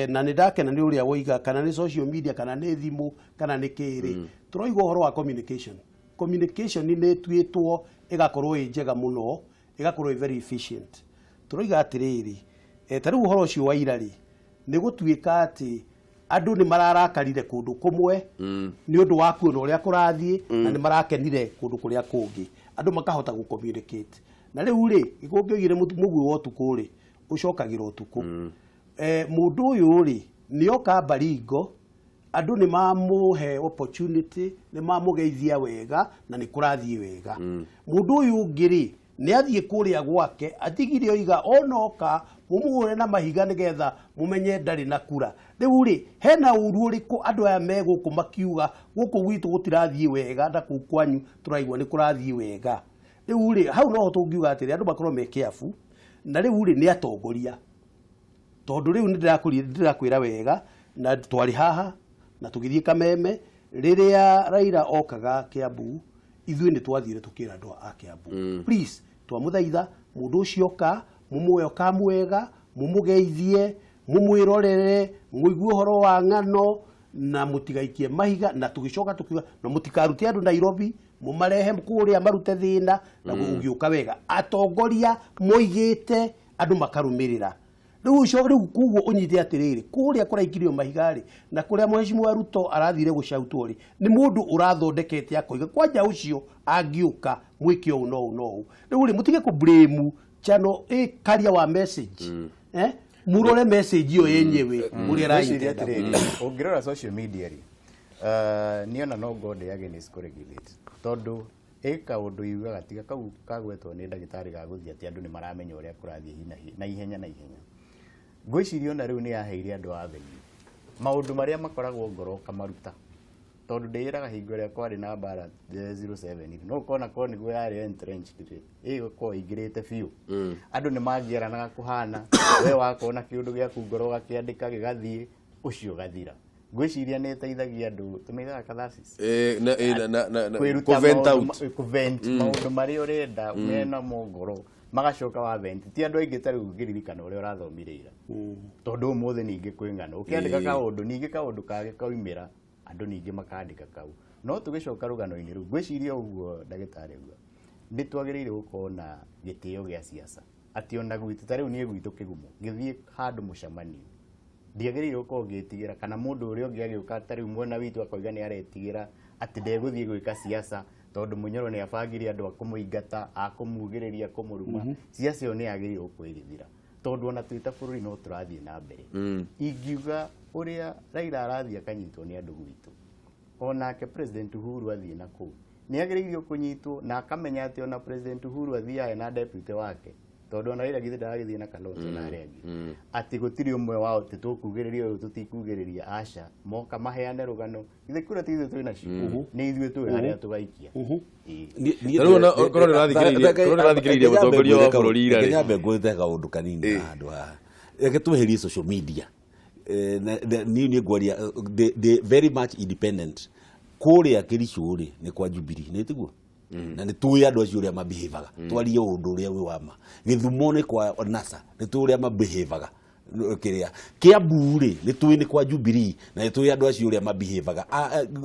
na nĩ ndakena nĩ ũrĩa woiga, kana nĩ social media kana nĩ thimũ kana nĩ kĩĩ rĩ, tũroiga ũhoro wa communication. Communication nĩ ĩtuĩtwo ĩgakorwo ĩ njega mũno, ĩgakorwo ĩ very efficient. Tũroiga atĩrĩrĩ, ta rĩu ũhoro ũcio wa ira rĩ, nĩ gũtuĩka atĩ andũ nĩ mararakarire kũndũ kũmwe nĩ ũndũ wa kuona ũrĩa kũrathiĩ, na nĩ marakenire kũndũ kũrĩa kũngĩ, andũ makahota gũ communicate. Na rĩu rĩ, gĩkũngĩoigire mũguĩ wa ũtukũ rĩ, ũcokagĩra ũtukũ. Mũndũ ũyũ rĩ, nĩ oka Baringo, andũ nĩ mamũhe opportunity, nĩ mamũgeithia wega na nĩ kũrathiĩ wega. Mũndũ ũyũ ũngĩ rĩ, nĩ athiĩ kũrĩa gwake, atigire oiga onoka mũmũhũre na mahiga nĩgetha mũmenye ndarĩ na kura. Rĩu rĩ, hena ũru ũrĩkũ andũ aya me gũkũ makiuga gũkũ gwitũ gũtirathiĩ wega na kũu kwanyu tũraigua nĩ kũrathiĩ wega? Rĩu rĩ, hau noho tũngiuga atĩrĩ, andũ makorwo me careful. Na rĩu rĩ, nĩ atongoria, tondũ rĩu nĩ ndĩrakwĩra wega, na twarĩ haha na tũgĩthiĩ Kameme rĩrĩa Raila okaga Kiambu, ithuĩ nĩ twathire tũkĩra andũ a Kiambu, please, twamũthaitha, mũndũ ũcio oka mũmũe oka mwega, mũmũgeithie, mũmwĩrorere, mũigue ũhoro wa ng'ano na mũtigaikie mahiga. Na tũgĩcoka tũkiuga na mũtikarute andũ Nairobi mũmarehe kũrĩa marute thĩna na ũgĩũka wega. Atongoria moigĩte, andũ makarũmĩrĩra. Rĩu ũcio rĩu koguo ũnyite atĩrĩrĩ, kũrĩa kũraikirio mahiga rĩ, na kũrĩa Mheshimiwa Ruto arathire gũcautwo rĩ, nĩ mũndũ ũrathondekete akoiga kwanja ũcio angĩũka mwĩke ũũ no ũũ no ũũ. Rĩu rĩ, mũtige kũ blame channel ĩ carrier wa message. Mũrore message ĩyo yenyewe ũrĩa
Ngwĩciria
araintenda.
atĩrĩrĩ, ũngĩrora social media rĩ, niĩ ona no ngorwo ndĩ against kũ-regulate, tondũ ĩ kaũndũ yugaga tiga kau kagwetwo nĩ ndagĩtarĩ ga gũthiĩ atĩ andũ nĩ maramenya ũrĩa kũrathiĩ hi na hi, na ihenya na ihenya. Ngwĩciria ona rĩu nĩ yaheire andũ avenue maũndũ marĩa makoragwo ngoro ũkamaruta, tondũ ndĩĩraga hingo ĩrĩa kwarĩ na mbara 07 no ũkona korwo nĩguo yarĩ entrenched rĩ, ĩgũkorwo ĩingĩrĩte biũ, andũ nĩ mangĩeranaga kũhana we wakona kĩũndũ gĩaku ngoro ũgakĩandĩka gĩgathiĩ ũcio ũgathira. Ngwĩciria nĩ ĩteithagia andũ, tũmĩgaga catharsis.
Na
Kwĩruta
kũ-vent
maũndũ
out.
Kũ-vent maũndũ marĩa ũrenda mena mo ngoro, magacoka wa vent. Ti andũ aingĩ ta rĩu ngĩririkana ũrĩa ũrathomire ira, tondũ ũmũthĩ ningĩ kwĩ ng'ano ũkĩandĩka kaũndũ, ningĩ kaũndũ kangĩ kaumĩra, andũ ningĩ makandĩka kau. No tũgĩcoka rũgano-inĩ rũu, ngwĩciria ũguo ndagĩtarĩ auga, nĩ twagĩrĩire gũkorwo na gĩtĩo gĩa siasa, atĩ ona gwitũ ta rĩu niĩ gwitũ Kĩgumo ngĩthiĩ handũ mũcemanio ndiagĩrĩire gũkorwo ngĩtigĩra, kana mũndũ ũrĩa ũngĩ agĩũka ta rĩu mwena witũ akoiga nĩ aretigĩra atĩ ndegũthiĩ gwĩka siasa tondũ Mũnyoro nĩ abangire andũ a kũmũingata, a kũmugĩrĩria, kũmũruma. Siasa ĩyo nĩ yagĩrĩirwo gũkorwo ĩgĩthira, tondũ ona twĩ ta bũrũri no tũrathiĩ na mbere. Ingiuga ũrĩa Raila arathiĩ akanyitwo nĩ andũ gwitũ, onake President Uhuru athiĩ na kũu nĩ agĩrĩirio kũnyitwo, na akamenya atĩ ona President Uhuru athiaga na deputy wake, tondũ ona Raila githĩ ndaragĩthiĩ na Kalonzo na arĩa angĩ, atĩ gũtirĩ ũmwe wao atĩ tũkugĩrĩria ũyũ, tũtikugĩrĩria, aca, moka maheane rũgano. Githĩ kura ti ithuĩ twĩ nacio? Nĩ ithuĩ tũĩ harĩa tũgaikia. Ĩĩ.
Ta rĩu ona korwo nĩ ũrathikĩrĩirie mũtongoria wa bũrũri ira rĩ.
Nyambe ngwĩte kaũndũ kanini handũ haha. Reke tweherie social media. Niĩ nĩ ngwaria ndĩ very much independent. Kũrĩa Kericho rĩ, nĩ kwa Jubilee, nĩ tiguo? Na nĩ tũĩ andũ acio ũrĩa mabehavaga. Twarie ũndũ ũrĩa wĩ wa ma. Gĩthumo nĩ kwa NASA, nĩ tũĩ ũrĩa mabehavaga. Kĩrĩa Kiambu rĩ, nĩ tũĩ nĩ kwa Jubilee, na nĩ tũĩ andũ acio ũrĩa mabehavaga.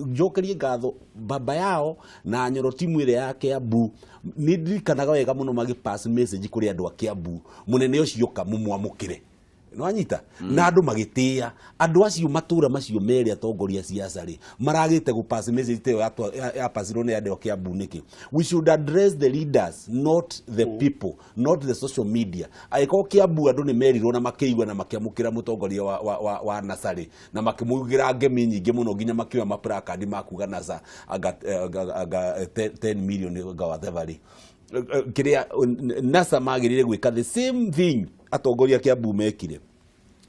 Njokerie ngatho baba yao na Nyoro, timu ĩrĩa ya Kiambu. Nĩ ndirikanaga wega mũno magĩ pass message kũrĩ andũ a Kiambu, mũnene ũcio oka mũmwamũkĩre, nwanyita na andũ magĩtĩĩa andũ acio matũra macio merĩ. Atongoria siasa rĩ, maragĩte gũ pass message ta ĩyo yapasirwo nĩ andũ a Kiambu nĩkĩ? We should address the leaders, not the people, not the social media. Angĩkorwo Kiambu andũ nĩ merirwo na makĩigua na makĩamũkĩra mũtongoria wa NASA rĩ, na makĩmugĩra ngemi nyingĩ mũno nginya makĩoya maplakandi ma kuga NASA anga 10 million anga whatever rĩ, kĩrĩa NASA magĩrĩire gwĩka the same thing atongoria a Kiambu mekire,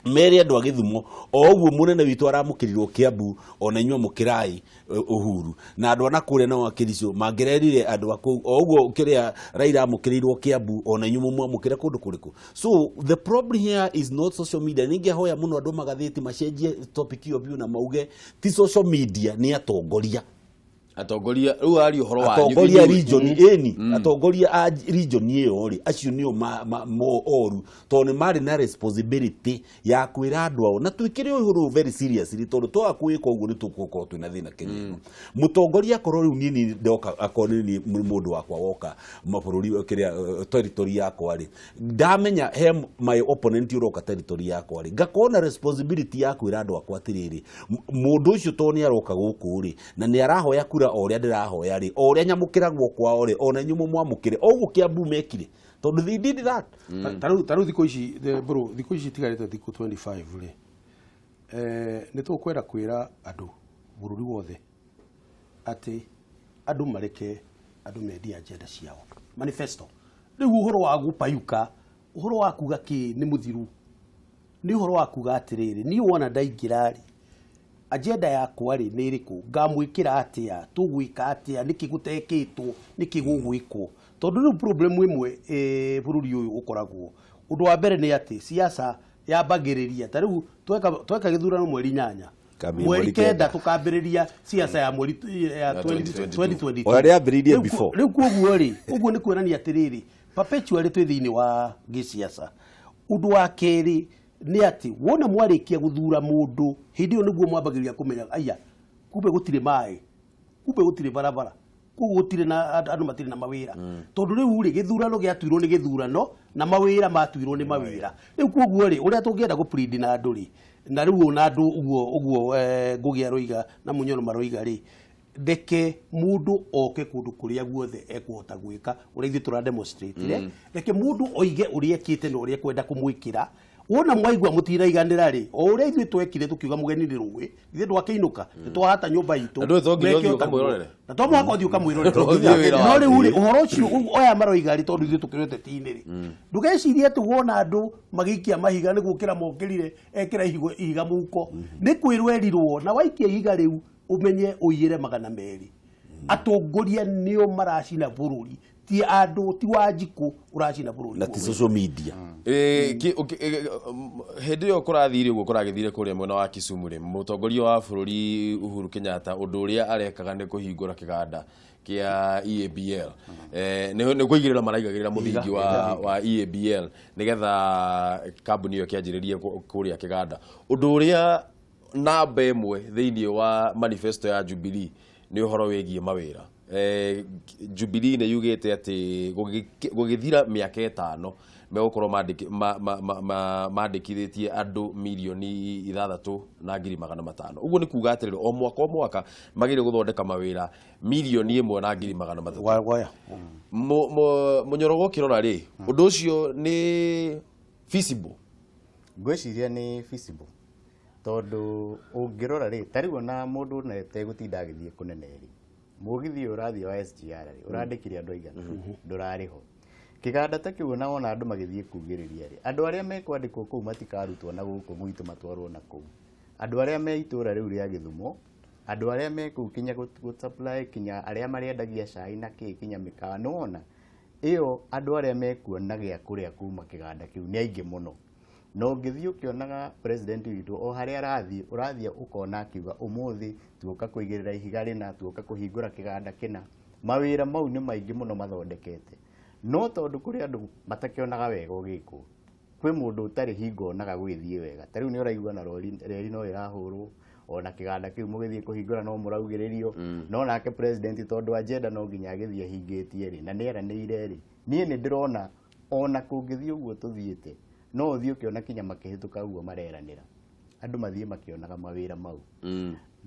mere andũ a Gĩthumo o ũguo mũnene witũ aramũkĩrirwo Kiambu, ona inyuĩ amũkĩrai Uhuru. Na andũ a nakũrĩa nao a Kericho mangĩrerire andũ a kũu o ũguo kĩrĩa Raila amũkĩrĩirwo Kiambu, ona inyuĩ mũmwamũkĩre kũndũ kũrĩkũ. So the problem here is not social media. Ningĩhoya mũno andũ a magathĩti macenjie topic ĩyo biũ na mauge ti social media, nĩ atongoria.
Atongoria rĩu aria ũhoro wanyu
Atongoria
inyuĩ.
region ĩni, atongoria a region ĩyo rĩ, acio nĩo mo oru, tondũ nĩ marĩ na responsibility ya kwĩra andũ ao na twĩkĩre ũhoro ũyũ very seriously, tondũ twaga kwĩka ũguo nĩ tũgũkorwo twĩna thĩna Kenya ĩno. Mũtongoria akorwo rĩu niĩ nĩ ndoka, akorwo nĩ niĩ mũndũ wakwa woka mabũrũri kĩrĩa territory yakwa rĩ, ndamenya he my opponent ũroka territory yakwa rĩ, ngakorwo na responsibility ya kwĩra andũ akwa atĩrĩrĩ, mũndũ ũcio tondũ nĩ aroka gũkũ rĩ, na nĩ arahoya kura o ũrĩa ndĩrahoya rĩ, o ũrĩa nyamũkĩragwo kwao rĩ, ona inyuĩ mũmwamũkĩre o ũguo Kiambu mekire, tondũ they did that.
Ta rĩu thikũ ici bro, thikũ ici itigarĩte thikũ 25 rĩ, nĩ tũkwenda kwĩra andũ bũrũri wothe atĩ andũ mareke andũ mendie agenda ciao, manifesto. Rĩu ũhoro wa gũpayuka, ũhoro wa kuga kĩ nĩ mũthiru, nĩ ũhoro wa kuga atĩrĩrĩ, niĩ wona ndaingĩra rĩ, agenda yakwa rĩ nĩ ĩrĩkũ, ngamwĩkĩra atĩa, tũgwĩka atĩa, nĩkĩ gũtekĩtwo, nĩkĩ gũgwĩkwo? Tondũ rĩu problem ĩmwe bũrũri ũyũ ũkoragwo, ũndũ wa mbere nĩ atĩ siasa yambagĩrĩria ta rĩu tweka gĩthurano mweri 8,
Kambi
mweri
mweri
9
9.
Tũkambĩrĩria siasa ya mweri ya
2022.
2022.
Ona rĩambĩrĩirie before.
Rĩu koguo rĩ, ũguo nĩ kuonania atĩrĩrĩ, perpetually twĩ thĩinĩ wa gĩciaca. Ũndũ wa kerĩ nĩ atĩ wona mwarĩkia gũthura mũndũ, hĩndĩ ĩyo nĩguo mwambagĩrĩria kũmenya aya, kumbe gũtirĩ maĩ, kumbe gũtirĩ barabara, koguo gũtirĩ na andũ matirĩ na mawĩra, tondũ rĩu rĩ, gĩthurano gĩatuirwo nĩ gĩthurano na mawĩra matuirwo nĩ mawĩra. Rĩu koguo rĩ, ũrĩa tũngĩenda gũ na andũ rĩ, na rĩu ona andũ ũguo ũguo Ngũgĩ aroiga na Munyoro maroiga rĩ, reke mũndũ oke kũndũ kũrĩa guothe ekũhota gwĩka ũrĩa ithuĩ tũra demonstrate. Reke mũndũ oige ũrĩa ekĩte na ũrĩa ekwenda kũmwĩkĩra. Wona mwaigua mũtiraiganĩra rĩ, o ũrĩa ithuĩ twekire tũkiuga mũgeni nĩ rũĩ, ithuĩ ndwakĩinũka, nĩtwahata nyũmba itũ.
Na ndũĩ to nginya
Meke
ũthiĩ
o taguo.
ũkamwĩrorere?
Na to mũhaka ũthiĩ ũkamwĩrorere.
Ũthiĩ wĩra
No rĩu rĩ,
waku.
ũhoro ũcio aya maroiga rĩ, tondũ ithuĩ tũkĩrĩ ũteti-inĩ rĩ, ndũgecirie atĩ wona andũ magĩikia mahiga nĩ gũkĩra mokĩrire ekĩra ihiga mũhuko. Nĩ kwĩrwo erirwo, na waikia ihiga rĩu ũmenye ũiyĩre 200. Atongoria nĩo maracina bũrũri, ti andũ, ti Wanjikũ ũracina bũrũri.
Na ti social media.
Hĩndĩ ĩyo kũrathire ũguo kũragĩthire kũrĩa mwena wa Kisumu rĩ, mũtongoria wa bũrũri Uhuru Kenyatta ũndũ ũrĩa arekaga nĩ kũhingũra kĩganda kĩa EABL. Nĩ kũigĩrĩra maraigagĩrĩra mũthingi wa EABL nĩgetha kambuni ĩyo ĩkĩanjĩrĩrie kũrĩa kĩganda. Ũndũ ũrĩa namba ĩmwe thĩinĩ wa manifesto ya Jubilee nĩ ũhoro wĩgiĩ mawĩra. Jubilee nĩ yugĩte atĩ gũgĩthira mĩaka 5 megũkorwo mandĩkithĩtie andũ 6,500,000. Ũguo nĩ kuga atĩrĩrĩ, o mwaka o mwaka magĩrĩire gũthondeka mawĩra 1,100,000.
Waya.
Mũnyorogo ũkĩrora rĩ, ũndũ ũcio nĩ feasible?
Ngwĩciria nĩ feasible tondũ ũngĩrora rĩ, ta rĩu ona mũndũ ũtegũtinda agĩthiĩ kũnene rĩ, mũgithi ũyũ ũrathiĩ wa SGR rĩ, ũrandĩkire andũ aigana? Ndũrarĩ ho. Kĩganda ta kĩu ona wona andũ magĩthiĩ kugĩrĩria rĩ, andũ arĩa mekwandĩkwo kũu matikarutwo na gũkũ gwitũ matwarwo na kũu. Andũ arĩa me itũũra rĩu rĩa Gĩthumo, andũ arĩa me kũu kinya gũ supply kinya arĩa marĩendagia cai na kĩ kinya mĩkawa, nĩwona ĩyo andũ arĩa mekuona gĩa kũrĩa kuma kĩganda kĩu nĩ aingĩ mũno. Na ũngĩthiĩ ũkĩonaga president witũ o harĩa arathiĩ, ũrathiĩ ũkona akiuga ũmũthĩ tuoka kũigĩrĩra ihiga rĩna, tuoka kũhingũra kĩganda kĩna. Mawĩra mau nĩ maingĩ mũno mathondekete. No tondũ kũrĩ andũ matakĩonaga wega ũgĩkwo, kwĩ mũndũ ũtarĩ hingo onaga gũgĩthiĩ wega. Ta rĩu nĩ ũraigua na reri no ĩrahũrwo, ona kĩganda kĩu mũgĩthiĩ kũhingũra no mũraugĩrĩrio. No nake president tondũ agenda no nginya agĩthiĩ ahingĩtie rĩ, na nĩ eranĩire rĩ, niĩ nĩ ndĩrona ona kũngĩthiĩ ũguo tũthiĩte, no ũthiĩ ũkĩona kinya makĩhĩtũka ũguo mareranĩra. Andũ mathiĩ makĩonaga mawĩra mau.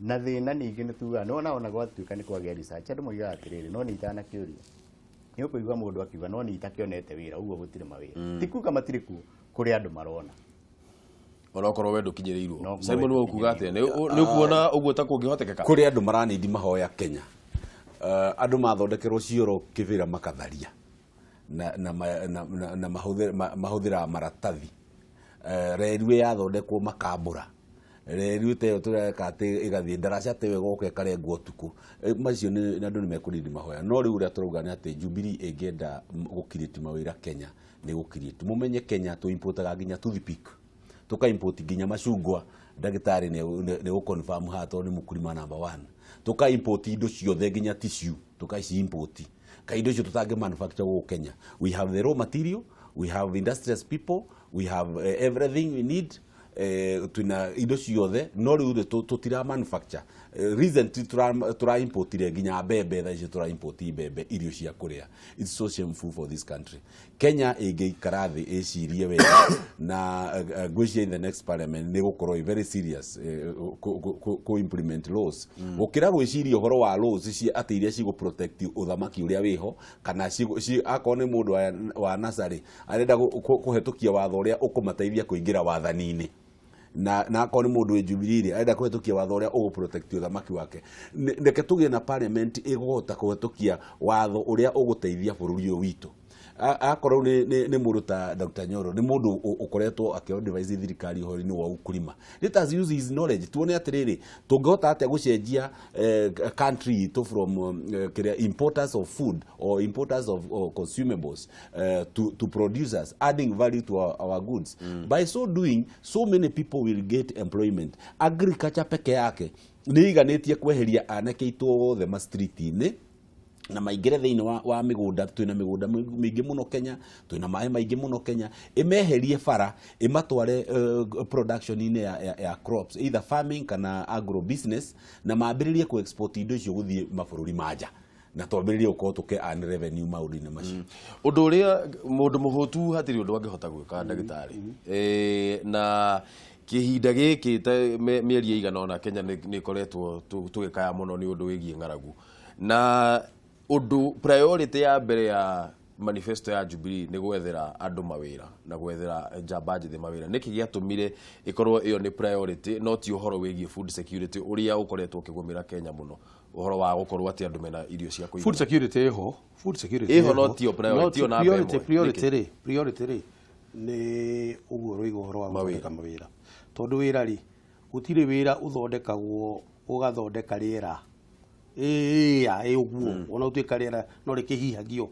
Na thĩna ningĩ nĩ tugaga, nĩwona ona gwatuĩka nĩ kwagĩa research, andũ moigaga atĩrĩrĩ, no nĩ itanakĩũria. Nĩ ũkũigua mũndũ akiuga no nĩ itakĩonete wĩra, ũguo gũtirĩ mawĩra. Ti kuga matirĩ kuo, kũrĩ andũ marona.
Onokorwo we ndũkinyĩrĩirwo.
No,
Simon, we ũkuga atĩa? Nĩ ũkuona ũguo ta kũngĩhotekeka?
Kũrĩ andũ maranindi mahoya Kenya. Andũ mathondekerwo cioro kĩbĩra makatharia na mahũthĩraga maratathi. Reri yathondekwo makambũra. Reri ta ĩyo tũreka atĩ ĩgathiĩ ndaraca ta ĩyo ĩgoka ĩkarengwo ũtukũ. Macio nĩ andũ nĩ mekũnindi mahoya. No rĩu ũrĩa tũrauga nĩ atĩ Jubilee ĩngĩenda gũ-create mawĩra Kenya nĩ gũ-create. Mũmenye Kenya tũ-importaga nginya toothpick, tuka import nginya macungwa. Ndagĩtarĩ nĩ gũ-confirm haha tondũ nĩ mũkulima number 1. Tuka import indo ciothe nginya tissue, tukaici import. Ka indo icio tũtangĩ manufacture gũkũ Kenya. We have the raw material, we have industrious people, we have everything we need. Twina indo ciothe, no rĩu rĩ tũtira manufacture. Recently tura importire nginya mbembe, thaa icio tura import mbembe, irio cia kũrĩa. It's so shameful for this country. Kenya ĩngĩikara thĩ ĩcirie wega na ngwĩciria in the next parliament nĩ gũkorwo ĩ very serious kũ implement laws, gũkĩra gwĩciria ũhoro wa laws cia atĩ iria cigũ protect ũthamaki ũrĩa wĩho, kana akorwo nĩ mũndũ wa nasarĩ arenda kũhetũkia watho ũrĩa ũkũmateithia kũingĩra wathani-inĩ, na akorwo nĩ mũndũ wĩ Jubilee rĩ, arenda kũhetũkia watho ũrĩa ũgũ protect ũthamaki wake. Reke tũgĩe na parliament ĩgũhota kũhetũkia watho ũrĩa ũgũteithia bũrũri ũyũ witũ. Akorwo nĩ mũndũ ta Dr. Nyoro, nĩ mũndũ ũkoretwo akĩ-advise thirikari ũhoro-inĩ wa ukulima, let us use his knowledge tuone atĩrĩrĩ, tũngĩhota atĩa gũcenjia country itũ from kĩrĩa importers of food or importers of or consumables to producers adding value to our goods. By so doing, so many people will get employment. Agriculture peke yake nĩ iganĩtie kweheria anake aitũ othe ma street-inĩ na maingĩre thĩinĩ wa mĩgũnda. Twĩna mĩgũnda mĩingĩ mũno Kenya, twĩna maĩ maingĩ mũno Kenya. Ĩmeherie bara, ĩmatware production-inĩ ya crops, either farming kana agro business, na mambĩrĩrie kũ export indo icio gũthiĩ mabũrũri ma nja, na twambĩrĩrie gũkorwo tũkĩ earn revenue maũndũ-inĩ macio.
Ũndũ ũrĩa mũndũ mũhũtu hatirĩ ũndũ angĩhota gwĩka, ndagĩtarĩ. Na kĩhinda gĩkĩ ta mĩeri ĩigana ũna Kenya nĩ ĩkoretwo tũgĩkaya mũno nĩ ũndũ wĩgiĩ ng'aragu, na ũndũ priority ya mbere ya Manifesto ya Jubilee nĩ gwethera andũ mawĩra na gwethera njamba njĩthĩ mawĩra. Nĩkĩ gĩatũmire ĩkorwo ĩyo nĩ priority, no ti ũhoro wĩgiĩ food security ũrĩa ũkoretwo ũkĩgũmĩra Kenya mũno, ũhoro wa gũkorwo atĩ andũ mena irio cia
Food
kũigana?
Security ĩho, food security
Ĩho, no tiyo priority,
No
tiyo namba
priority
ĩmwe.
Priority
Nĩkĩ?
rĩ, priority rĩ, nĩ ũguo rũiga ũhoro wa
Mawĩra.
gũthondeka mawĩra, tondũ wĩra rĩ, gũtirĩ wĩra ũthondekagwo ũgathondeka rĩera ĩĩa ĩ ũguo, ona ũtuĩka rĩera no rĩkĩhihagio.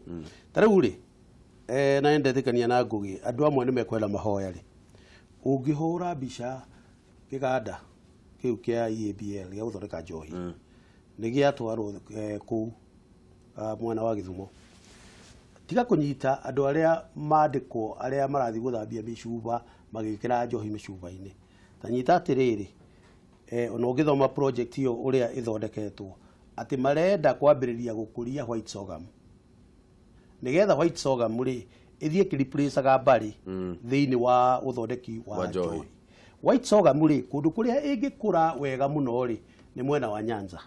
Ta rĩu rĩ, na nĩndetĩkania na Ngũgĩ, andũ amwe nĩ mekwenda mahoya rĩ, ũngĩhũra mbica kĩganda kĩu kĩa EABL gĩa gũthondeka njohi nĩ gĩatwarwo kũu mwena wa Gĩthumo, tiga kũnyita andũ arĩa mandĩkwo arĩa marathiĩ gũthambia mĩcuba magĩkĩra njohi mĩcuba-inĩ. Ta nyita atĩrĩrĩ, ona ũngĩthoma project ĩyo ũrĩa ĩthondeketwo, atĩ marenda kwambĩrĩria gũkũria white sorghum, nĩgetha white sorghum rĩ ĩthiĩ ĩkĩreplacaga mbarĩ thĩinĩ wa ũthondeki wa
Wa njohi.
Njohi. White sorghum rĩ, kũndũ kũrĩa ĩngĩkũra wega mũno rĩ, nĩ mwena wa Nyanza,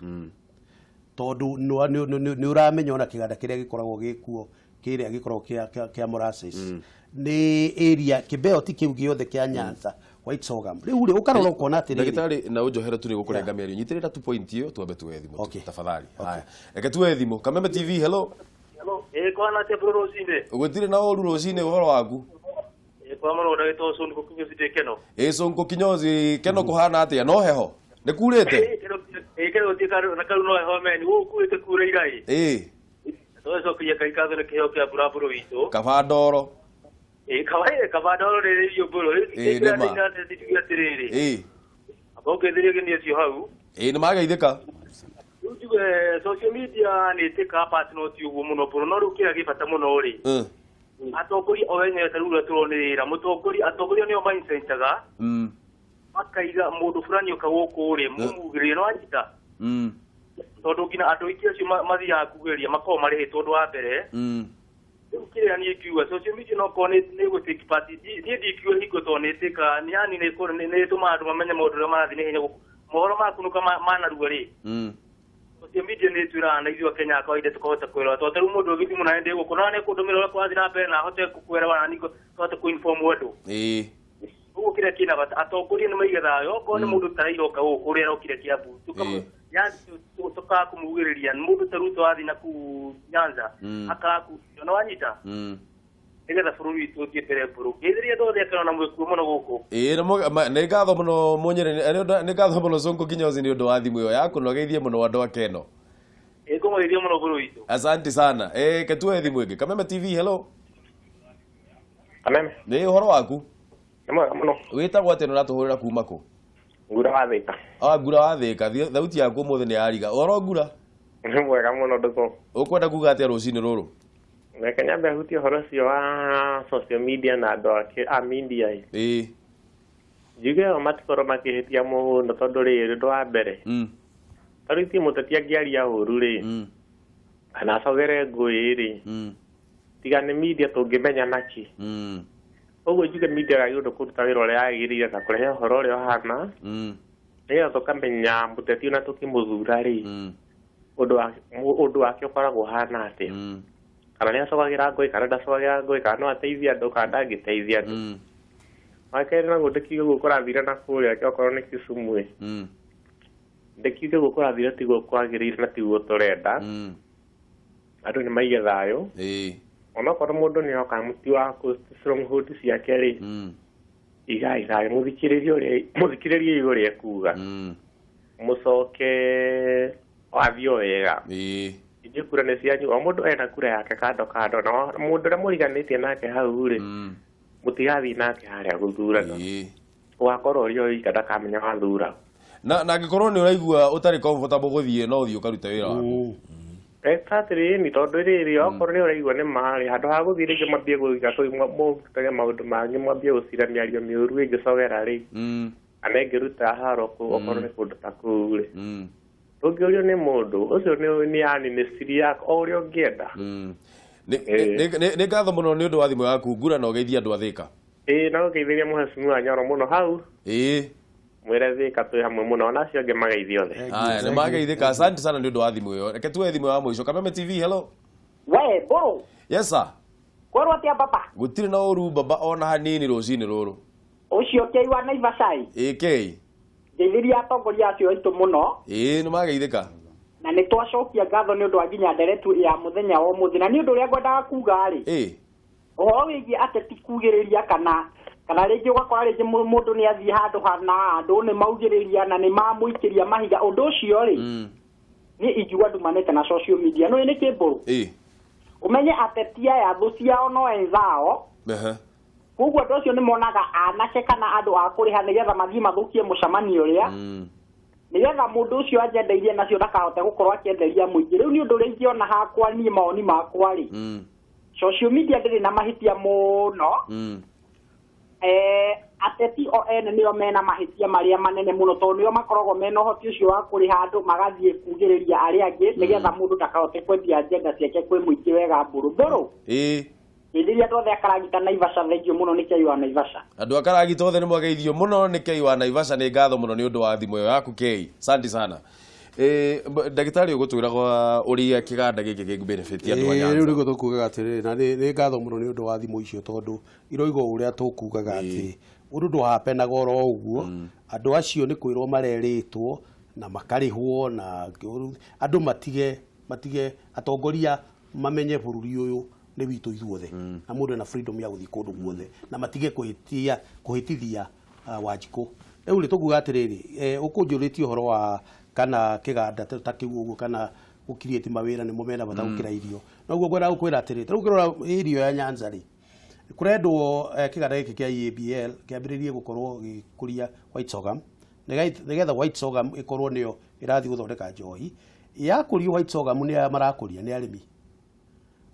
tondũ nĩ ũramenya ona kĩganda kĩrĩa gĩkoragwo gĩkuo, kĩrĩa gĩkoragwo kĩa molasses, nĩ area kĩbelt kĩu gĩothe kĩa Nyanza, white sorghum. Rĩu rĩ, ũkarora ũkona atĩrĩrĩ,
Ndagĩtarĩ, na ũnjohere tu nĩ gũkũrenga mĩario, nyitĩrĩra tu point ĩyo, twambe tuoye thimũ tu.
Okay.
Tafadhali. Haya, reke tuoye thimũ. Kameme TV, hello.
Ĩ, kwana atĩa bũrũ rũcinĩ?
Gũtirĩ na ũru rũcinĩ, ũhoro waku?
Ĩ, kwa mũno ndagĩtwo Cũnũ Kinyozi ndĩ Keno.
Ĩ, Cũngũ Kinyozi, Keno kũhana atĩa? No heho nĩ kurĩte?
Ĩ, keno gũtirĩ na karu no heho meni gũkũ kuĩte kura ira ĩ. Tũgacokeria Ngai ngatho nĩ kĩheo kĩa mbura mbũrũ witũ.
Kaba ndoro.
Ĩ, kaba ĩ, kaba ndoro rĩrĩ irio mbũrũ.
Ĩ, nĩ ma.
Nĩ atĩrĩrĩ. Amba ũngeithĩrie ageni acio hau.
Ĩ, nĩ mageithĩka.
Rĩu njuge social media nĩ ĩtĩkaga part, no ti ũguo mũno mbũrũ, no rĩu kĩrĩa gĩ bata mũno rĩ, atongoria o enyewe, ta rĩu ũrĩa tũronĩrĩra mũtongoria, atongoria nĩo maincentaga makaiga mũndũ fulani oka gũkũ rĩ, mũmugĩrĩrie no anyita, tondũ nginya andũ aingĩ acio mathiaga kugĩrĩria makoragwo marĩhĩtwo ũndũ wa mbere. Rĩu kĩrĩa niĩ ingiuga, social media no korwo nĩ gũtake part, niĩ ndingiuga hingo, tondũ nĩ ĩtĩkaga nĩ yani nĩ ĩtũmaga andũ mamenye maũndũ ũrĩa marathiĩ na ihenya gũkũ, mohoro makunũka manarua rĩ, social media nĩ ĩtwĩraga na ithuĩ Akenya a kawaida tũkahota kwĩrora, tondũ ta rĩu mũndũ ũgĩthimũ na ndĩ gũkũ no nĩ kũndũmĩra ũrĩa kũrathiĩ na mbere na ahote kwĩrora na niĩ tũhote kũ-inform andũ. Ũguo kĩrĩa kĩna bata, atongoria nĩ maige thayũ. Okorwo nĩ mũndũ ta Raila oka gũkũ, ũrĩa arokire Kiambu, yani tũkaga kũmugĩrĩria. Mũndũ ta Ruto athiĩ na kũu Nyanza, akaga kugĩrĩrio, nĩ wanyita, nĩgetha bũrũri witũ ũthiĩ mbere mbũrũ. Ngeithĩria andũ othe akena na mwĩkuo mũno gũkũ.
Ĩ, nĩ ngatho mũno Mũnyĩrĩ, nĩ ngatho mũno Cũngũ Kinyozi nĩ ũndũ wa thimũ ĩyo yaku, na ũgeithie mũno andũ a Keno.
Ĩ, ngũmũgeithia mũno bũrũri witũ.
Asante sana. Ke tuoye thimũ ĩngĩ. Kameme TV, hello.
Kameme.
Nĩ ũhoro waku?
Nĩ mwega mũno.
Wĩtagwo atĩa na ũratũhũrĩra kuma kũ?
Ngura wa Thĩka.
Ah, Ngura wa Thĩka. Thauti yaku ũmũthĩ nĩ yariga. Ũhoro, Ngura?
Nĩ mwega mũno, ndũkũ.
Ũkwenda kuga atĩa rũcinĩ rũrũ?
Reke nyambe hutie ũhoro ũcio wa social media na andũ a media ĩ. Njuge o matikorwo makĩhĩtia mũno, tondũ rĩrĩ, ũndũ wa mbere, ta rĩu ithuĩ mũteti angĩaria ũru rĩ, kana acogere ngũĩ rĩ, tiga nĩ media tũngĩmenya nakĩ? Ũguo njuge media yagĩrĩirwo nĩ kũruta wĩra ũrĩa yagĩrĩire na kũrehe ũhoro ũrĩa ũhana, nĩgetha tũkamenya mũteti ona tũkĩmũthura rĩ, ũndũ wake ũkoragwo ũhana atĩa, kana nĩ acogagĩra ngũĩ kana ndacogagĩra ngũĩ, kana no ateithie andũ kana ndangĩteithia andũ. Wa kerĩ naguo, ndĩkiuge guo kũrathire na kũrĩa, okorwo nĩ Kisumu ĩ, ndĩkiuge guo kũrathire tiguo kwagĩrĩire na tiguo tũrenda. Andũ nĩ maige thayũ, onokorwo mũndũ nĩ oka mũti wa stronghold ciake rĩ, igai thayũ, mũthikĩrĩrie ũrĩa, mũthikĩrĩrie ũrĩa ekuga, mũcoke wathiĩ o wega. Ithuĩ kura nĩ cianyu, o mũndũ ena kura yake kando kando, na mũndũ ũrĩa mũriganĩtie nake hau rĩ, mũtigathiĩ nake harĩa gũthurana, ũgakorwo ũrĩ o wika, ndakamenya wathura.
Na angĩkorwo nĩ ũraigua ũtarĩ comfortable gũthiĩ, no ũthiĩ ũkarute wĩra waku.
Exactly, ni tondũ rĩrĩ, okorwo nĩ ũraigua nĩ marĩ handũ ha gũthiĩ rĩngĩ mwambie gũiga mũrutage maũndũ mangĩ, mwambie gũcira mĩario mĩũru ĩngĩcogera rĩ, kana ĩngĩruta haro kũu, okorwo nĩ kũndũ ta kũu rĩ, ndũngĩũrio nĩ mũndũ ũcio, nĩ yani nĩ siri yaku o ũrĩa ũngĩenda.
Nĩ ngatho mũno nĩ ũndũ wa thimũ yaku, Ngura, na ũgeithie andũ a Thĩka.
Ĩĩ, na ũgeithĩria mũhecimiwa Nyoro mũno hau. Mwĩre Thĩka twĩ hamwe mũno, ona acio angĩ mageithie othe.
Haya, nĩ mageithĩka. Asante sana nĩ ũndũ wa thimũ ĩyo. Reke tuoye thimũ ya mũico. Kameme TV, hello.
We mbũrũ.
Yes sir.
Kwerwo atia baba?
Gũtirĩ na ũru baba ona hanini rũcinĩ rũrũ.
Ũcio kei wa Naivasha ĩ.
Ĩ kei.
Ngeithĩria atongoria acio aitũ mũno.
Ĩ nĩ mageithĩka.
Na nĩ twacokia ngatho nĩ ũndũ wa nginya nderetu ya mũthenya wa ũmũthĩ. Na nĩ ũndũ ũrĩa ngwendaga kuga rĩ.
Ĩ.
Ũhoro wĩgiĩ ateti kugĩrĩria kana rĩngĩ ũgakora rĩngĩ mũndũ nĩ athiĩ handũ hana andũ nĩ maugĩrĩria na nĩ mamũikĩria mahiga. Ũndũ ũcio rĩ. Niĩ ingiuga ndumanĩte na social media. No nĩ kĩmbũrũ.
Ĩ.
Umenye ateti aya thũ ciao no enzao. Koguo andũ acio nĩ monaga anake kana andũ a kũrĩha nĩgetha mathiĩ mathũkie mũcemanio ũrĩa. Nĩgetha mũndũ ũcio agenda iria nacio ndakahote gũkorwo akĩenderia mũingĩ. Rĩu nĩ ũndũ ũrĩa ingĩona hakwa niĩ mawoni makwa rĩ. Social media ndĩrĩ na mahĩtia mũno. Ateti o ene nĩo mena mahĩtia marĩa manene mũno tondũ nĩo makoragwo mena ũhoti ũcio wa kũrĩha andũ magathiĩ kugĩrĩria arĩa angĩ nĩgetha mũndũ ndakahote kwendia agenda ciake kwĩ mũingĩ wega mbũrũ mbũrũ.
Ĩ.
Ngeithĩria andũ othe a Karagita Naivasha, thengio mũno nĩ Kei wa Naivasha.
Andũ a Karagita othe nĩ mwageithio mũno nĩ Kei wa Naivasha, nĩ ngatho mũno nĩ ũndũ wa thimũ ĩyo yaku Kei. Asante sana. Ndagĩtarĩ ũgũtwĩra ũrĩa kĩganda gĩkĩ kĩngĩ benefit andũ a Nyanza.
Rĩu nĩguo tũkugaga atĩrĩrĩ, na nĩ ngatho mũno nĩ ũndũ wa thimũ icio tondũ iroiga ũrĩa tũkugaga atĩ ũndũ ndũhapenaga oro ũguo. Andũ acio nĩ kwĩrwo marerĩtwo na makarĩhwo na andũ matige atongoria mamenye bũrũri ũyũ nĩ witũ ithuothe na mũndũ ena freedom ya gũthiĩ kũndũ guothe na matige kũhĩtithia Wanjikũ. Rĩu rĩ tũkuga atĩrĩrĩ, ũkũnjũrĩtie ũhoro wa kana kĩganda ta kĩu ũguo kana gũcreate mawĩra nĩmo mena bata gũkĩra irio. Noguo ngwendaga gũkwĩra atĩrĩrĩ, ta rĩu ũkĩrora irio ya Nyanza rĩ, kũrendwo kĩganda gĩkĩ kĩa EABL kĩambĩrĩrie gũkorwo gĩgĩkũria white sorghum nĩgetha white sorghum ĩkorwo nĩyo ĩrathiĩ gũthondeka njohi. Yakũrio white sorghum nĩ aya marakũria nĩ arĩmi.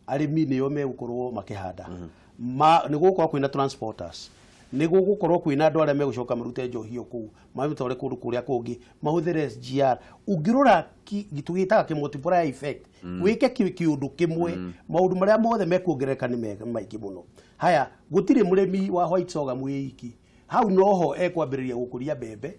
Arĩmi nĩo megũkorwo makĩhanda. Nĩ gũgũkorwo kwĩna transporters, nĩ gũgũkorwo kwĩna andũ arĩa megũcoka marute njohi ĩyo kũu mamĩtware kũndũ kũrĩa kũngĩ mahũthĩre SGR. Ũngĩrora tũgĩtaga kĩ multiplier effect, wĩke kĩũndũ kĩmwe maũndũ marĩa mothe mekuongerereka nĩ maingĩ mũno. Haya, gũtirĩ mũrĩmi wa white sorghum wĩ iki. Hau noho ekwambĩrĩria gũkũria mbembe,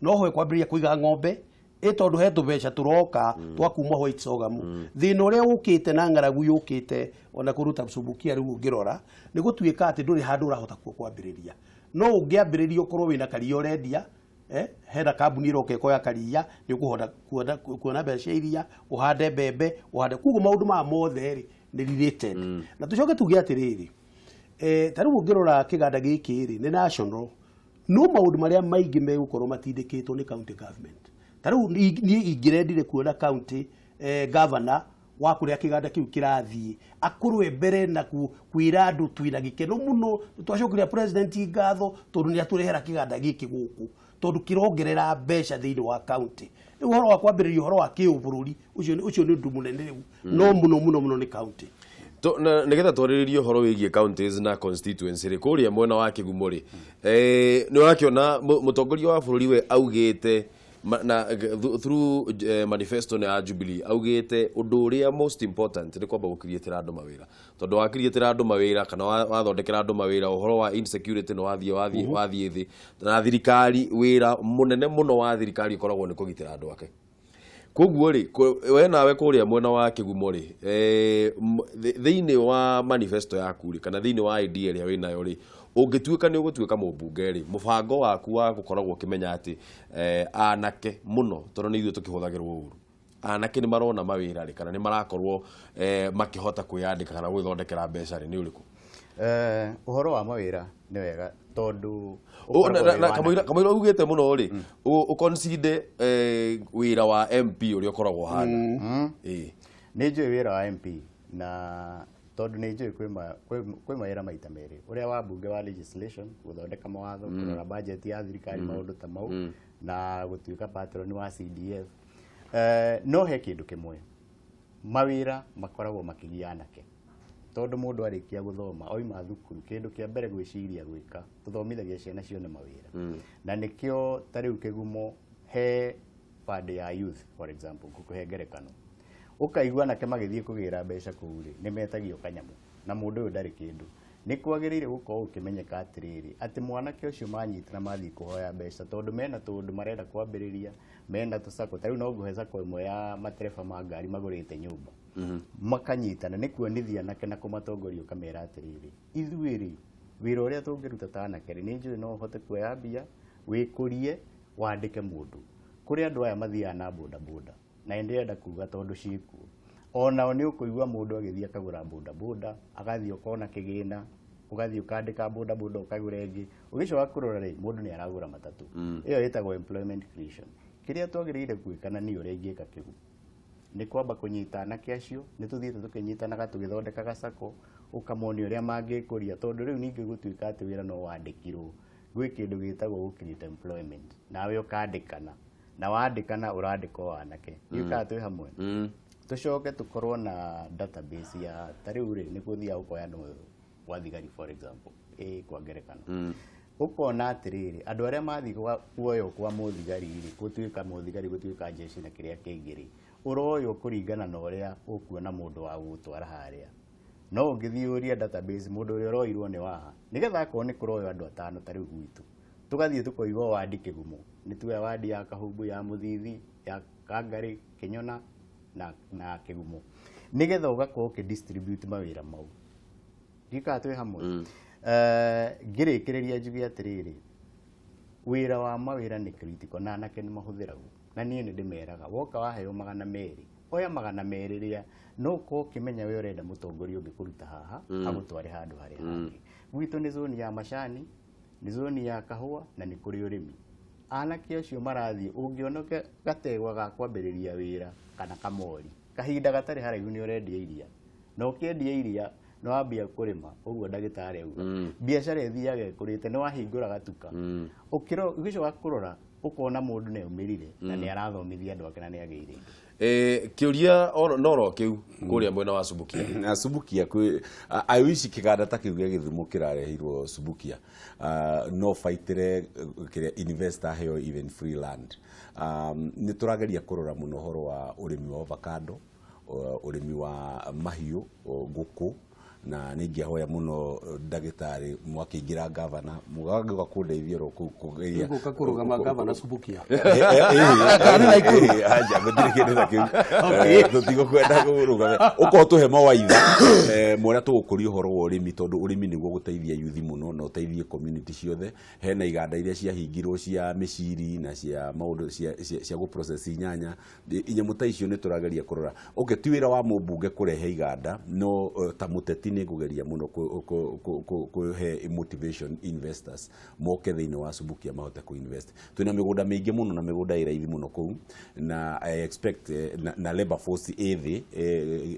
noho ekwambĩrĩria kũiga ng'ombe, ĩ tondũ he tũbeca tũroka twa kuma white sorghum. Thĩna ũrĩa ũkĩte na ng'aragu yũkĩte ona kũruta Subukia rĩu ũngĩrora nĩ gũtuĩka atĩ ndũrĩ handũ ũrahota kwambĩrĩria. No ũngĩambĩrĩria ũkorwo wĩna karia ũrendia, hena kambuni ĩroka ĩkoya karia, nĩ ũkũhota kuona mbeca cia iria, ũhande mbembe, ũhande. Koguo maũndũ maya mothe rĩ nĩ related. Na tũcoke tuge atĩrĩrĩ, ta rĩu ũngĩrora kĩganda gĩkĩ rĩ nĩ national, no maũndũ marĩa maingĩ megũkorwo matindĩkĩtwo nĩ county government. Ta rĩu niĩ ingĩrendire kuona county governor wa kũrĩa kĩganda kĩu kĩrathiĩ akorwo mbere na kwĩra andũ twĩna gĩkeno mũno, twacokeria president ngatho tondũ nĩ atũrehera kĩganda gĩkĩ gũkũ tondũ kĩrongerera mbeca thĩinĩ wa county. Rĩu ũhoro wa kwambĩrĩria ũhoro wa kĩũbũrũri ũcio nĩ ũndũ mũnene rĩu, no mũno mũno mũno nĩ county.
Nĩgetha twarĩrĩrie ũhoro wĩgiĩ counties na constituency rĩ, kũrĩa mwena wa Kĩgumo rĩ, nĩ ũrakĩona mũtongoria wa bũrũri we augĩte na through manifesto ya Jubilee augĩte ũndũ ũrĩa most important nĩ kwamba gũcreatĩra andũ mawĩra, tondũ wacreatĩra andũ mawĩra kana wathondekera andũ mawĩra ũhoro wa insecurity nĩ wathiĩ thĩ. Na thirikari wĩra mũnene mũno wa thirikari ũkoragwo nĩ kũgitĩra andũ ake. Koguo rĩ, we nawe kũrĩa mwena wa Kĩgumo rĩ, thĩinĩ wa manifesto yaku rĩ, kana thĩinĩ wa idea ĩrĩa wĩnayo rĩ, ũngĩtuĩka nĩ ũgũtuĩka mũmbunge rĩ, mũbango waku wa gũkoragwo ũkĩmenya atĩ anake mũno, tondũ nĩ ithuĩ tũkĩhũthagĩrwo ũru, anake nĩ marona mawĩra rĩ, kana nĩ marakorwo makĩhota kwĩyandĩka kana gwĩthondekera mbeca rĩ, nĩ ũrĩkũ?
Ũhoro wa mawĩra nĩ wega tondũ
kamũira ugĩte mũno rĩ, ũconsider wĩra wa MP ũrĩa ũkoragwo hana.
Nĩ njũĩ wĩra wa MP na tondũ nĩ njũĩ kwĩ mawĩra maita merĩ, ũrĩa wa mbunge wa legislation gũthondeka mawatho, kũrora budget ya thirikari, maũndũ ta mau, na gũtuĩka patron wa CDF. No he kĩndũ kĩmwe, mawĩra makoragwo makĩgia anake tondũ mũndũ arĩkia gũthoma oima thukuru kĩndũ kĩa mbere gwĩciria gwĩka tũthomithagia ciana cione mawĩra. Na nĩkĩo ta rĩu Kĩgumo he fund ya youth for example, ngũkũhe ngerekano, ũkaigua anake magĩthiĩ kũgĩra mbeca kũu rĩ, nĩ metagio kanyamũ na mũndũ ũyũ ndarĩ kĩndũ. Nĩ kwagĩrĩire gũkorwo ũkĩmenyeka atĩrĩrĩ, atĩ mwanake ũcio manyitana mathiĩ kũhoya mbeca tondũ mena tũũndũ marenda kwambĩrĩria, mena tũcako. Ta rĩu no ngũhe sacco ĩmwe ya matereba ma ngari magũrĩte nyũmba. Makanyitana nĩ kuonithia anake na kũmatongoria ũkamera atĩrĩrĩ, ithuĩ rĩ, wĩra ũrĩa tũngĩruta ta anake rĩ, nĩ njũĩ no ũhote kuoya mbia wĩkũrie wandĩke mũndũ. Kũrĩ andũ aya mathiaga na bodaboda na nĩ ndĩrenda kuga tondũ ciĩkuo, onao nĩ ũkũigua mũndũ agĩthiĩ akagũra bodaboda, agathiĩ ũkona kĩgĩna, ũgathiĩ ũkandĩka bodaboda ũkagũra ĩngĩ, ũgĩcoka kũrora rĩ, mũndũ nĩ aragũra matatũ. Ĩyo ĩtagwo employment creation. Kĩrĩa twagĩrĩire gwĩka na niĩ ũrĩa ingĩka kĩu nĩ kwamba kũnyita anake acio, nĩ tũthiĩte tũkĩnyitanaga tũgĩthondekaga sacco, ũkamonia ũrĩa mangĩkũria, tondũ rĩu ningĩ gũtuĩka atĩ wĩra no wandĩkirwo, gwĩ kĩndũ gĩtagwo gũ create employment, nawe ũkandĩkana, na wandĩkana ũrandĩka o anake. Ndiũĩ kana twĩ hamwe. Tũcoke tũkorwo na database ya ta rĩu rĩ, nĩ gũthiaga ũkoya andũ gwa thigari for example, kwa ngerekano, ũkona atĩrĩrĩ, andũ arĩa mathiĩ kuoywo kwa mũthigari rĩ, gũtuĩka mũthigari, gũtuĩka jeshi na kĩrĩa kĩngĩ rĩ, ũroywo kũringana na ũrĩa ũkuona mũndũ wa gũgũtwara harĩa. No ũngĩthiĩ ũrie database mũndũ ũrĩa ũroirwo nĩ waha, nĩgetha akorwo nĩ kũroywo andũ atano ta rĩu gwitũ, tũgathiĩ tũkoiga wandi Kĩgumo, nĩ tuoya wandi ya Kahumbu, ya Mũthithi, ya Kangarĩ, Kĩnyona na Kĩgumo, nĩgetha ũgakorwo ũkĩ distribute mawĩra mau. Ndiũĩ kana twĩ hamwe. Ngĩrĩkĩrĩria njuge atĩrĩrĩ, wĩra wa mawĩra nĩ critical na anake nĩ mahũthĩragwo, na niĩ nĩ ndĩmeraga woka waheo 200, oya 200 rĩa, no ũkorwo ũkĩmenya we ũrenda mũtongoria ũngĩ kũruta haha, agũtware handũ harĩa hangĩ. Gwitũ nĩ zoni ya macani, nĩ zoni ya kahũa na nĩ kũrĩ ũrĩmi. Anake acio marathiĩ, ũngĩona gategwa ga kwambĩrĩria wĩra kana kamori, kahinda gatarĩ haraihu nĩ ũrendia iria, na ũkĩendia iria nĩ wambia kũrĩma, ũguo ndagĩtarĩ auga. Biacara ĩthiaga ĩkũrĩte, nĩ wahingũra gatuka. Ũgĩcoka kũrora ũkona mũndũ nĩ aumĩrire na nĩ arathomithia andũ ake na nĩ agĩire indo.
Kĩũria noro kĩu kũrĩa mwena wa Subukia.
Subukia kwĩ I wish kĩganda ta kĩu gĩa Gĩthumo kĩrarehirwo Subukia. No baitĩre kĩrĩa investor aheo even free land. Nĩ tũrageria kũrora mũno ũhoro wa ũrĩmi wa avocado, ũrĩmi wa mahiũ, ngũkũ, na nĩ ingĩhoya mũno ndagĩtarĩ mwakĩingĩra gavana mũgagĩũka kũndeithia oro kũu kũgeria
Gũka kũrũgama gavana Subukia.
Aja gũtirĩ kĩndũ ta kĩu. Tũtigũkwenda kũrũgame ũkorwo tũhe mawaitha mwana tũgũkũria ũhoro wa ũrĩmi, tondũ ũrĩmi nĩguo gũteithia youth mũno na ũteithie community ciothe. Hena iganda iria ciahingirwo cia mĩciri na cia maũndũ cia gũ process nyanya, inyamũ ta icio nĩ tũrageria kũrora. Okay, ti wĩra wa mũmbunge kũrehe iganda, no ta mũteti nĩ ngũgeria mũno kũhe motivation investors moke thĩinĩ wa Subukia mahote kũ invest. Twĩna mĩgũnda mĩingĩ mũno na mĩgũnda ĩ raithi mũno kũu, na I expect na labor force ĩ thĩ,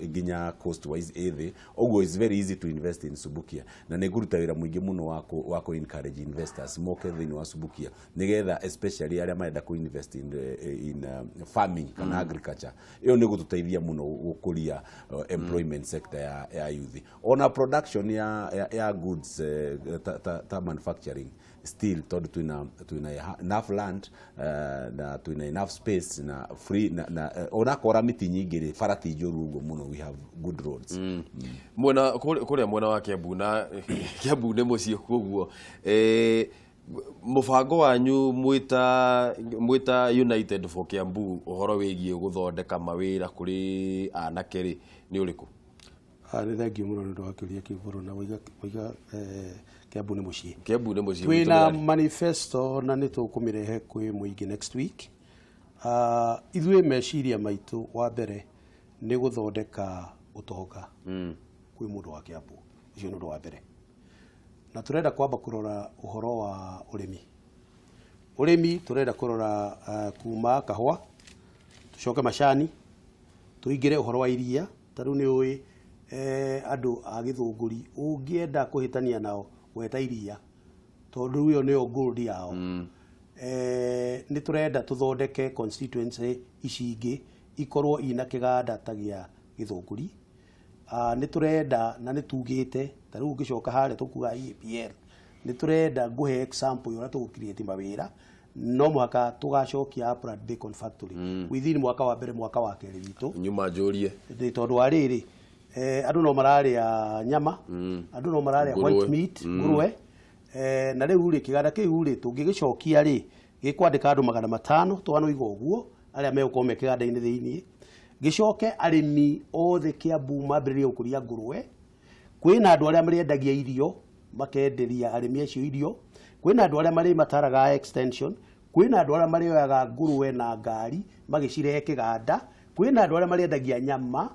nginya cost wise ĩ thĩ, ũguo it's very easy to invest in Subukia, na nĩ ngũruta wĩra mũingĩ mũno wa kũ encourage investors moke thĩinĩ wa Subukia, nĩgetha especially arĩa marenda kũ invest in farming kana agriculture. Ĩyo nĩ gũtũteithia mũno gũkũria employment sector ya youth, ona production ya goods, ta manufacturing still, tondũ twina enough land na twina enough space na free na onakora mĩtĩ nyingĩ rĩ, bara ti njũru ũguo mũno, we have good roads.
Mwena kũrĩa mwena wa Kiambu, na Kiambu nĩ mũciĩ, koguo mũbango wanyu mwĩta United for Kiambu ũhoro wĩgiĩ gũthondeka mawĩra kũrĩ anake rĩ, nĩ ũrĩkũ?
Nĩ thengiũ mũno nĩ ũndũ wa kĩũria kĩu bũrũ, na waiga Kiambu nĩ mũciĩ.
Kiambu nĩ mũciĩ.
Twĩna manifesto na nĩ tũkũmĩrehe kwĩ mũingĩ next week. Ithuĩ meciria maitũ wa mbere nĩ gũthondeka ũtonga kwĩ mũndũ wa Kiambu, ũcio nĩ ũndũ wa mbere, na tũrenda kwamba kũrora ũhoro wa ũrĩmi. Ũrĩmi tũrenda kũrora kuma kahũa, tũcoke macani, tũingĩre ũhoro wa iria. Ta rĩu nĩ ũĩ andũ a Gĩthũngũri ũngĩenda kũhĩtania nao gweta iria, tondũ rĩu ĩyo nĩyo gold yao. Nĩ tũrenda tũthondeke constituency ici ingĩ ikorwo ina kĩganda ta gĩa Gĩthũngũri. Nĩ tũrenda na nĩ tugĩte ta rĩu ũngĩcoka harĩa tũkuga EAPL, nĩ tũrenda ngũhe example ya ũrĩa tũgũ create mawĩra. No mũhaka tũgacokia Upland Bacon Factory within mwaka wa mbere, mwaka wa kerĩ witũ.
Nyuma njũrie.
Nĩ tondũ wa rĩrĩ, andũ no mararĩa nyama, andũ no mararĩa
Ngũrwe.
white meat, ngũrwe. Na rĩu rĩ, kĩganda kĩu rĩ, tũngĩgĩcokia rĩ, gĩkwandĩka andũ 500 twanoiga ũguo, arĩa megũkorwo me kĩganda-inĩ thĩiniĩ. Gĩcoke arĩmi othe Kiambu mambĩrĩrie gũkũria ngũrwe. Kwĩna andũ arĩa marĩendagia irio, makenderia arĩmi acio irio. Kwĩna andũ arĩa marĩmataraga extension. Kwĩna andũ arĩa marĩoyaga ngũrwe na ngari magĩcirehe kĩganda. Kwĩna andũ arĩa marĩendagia nyama.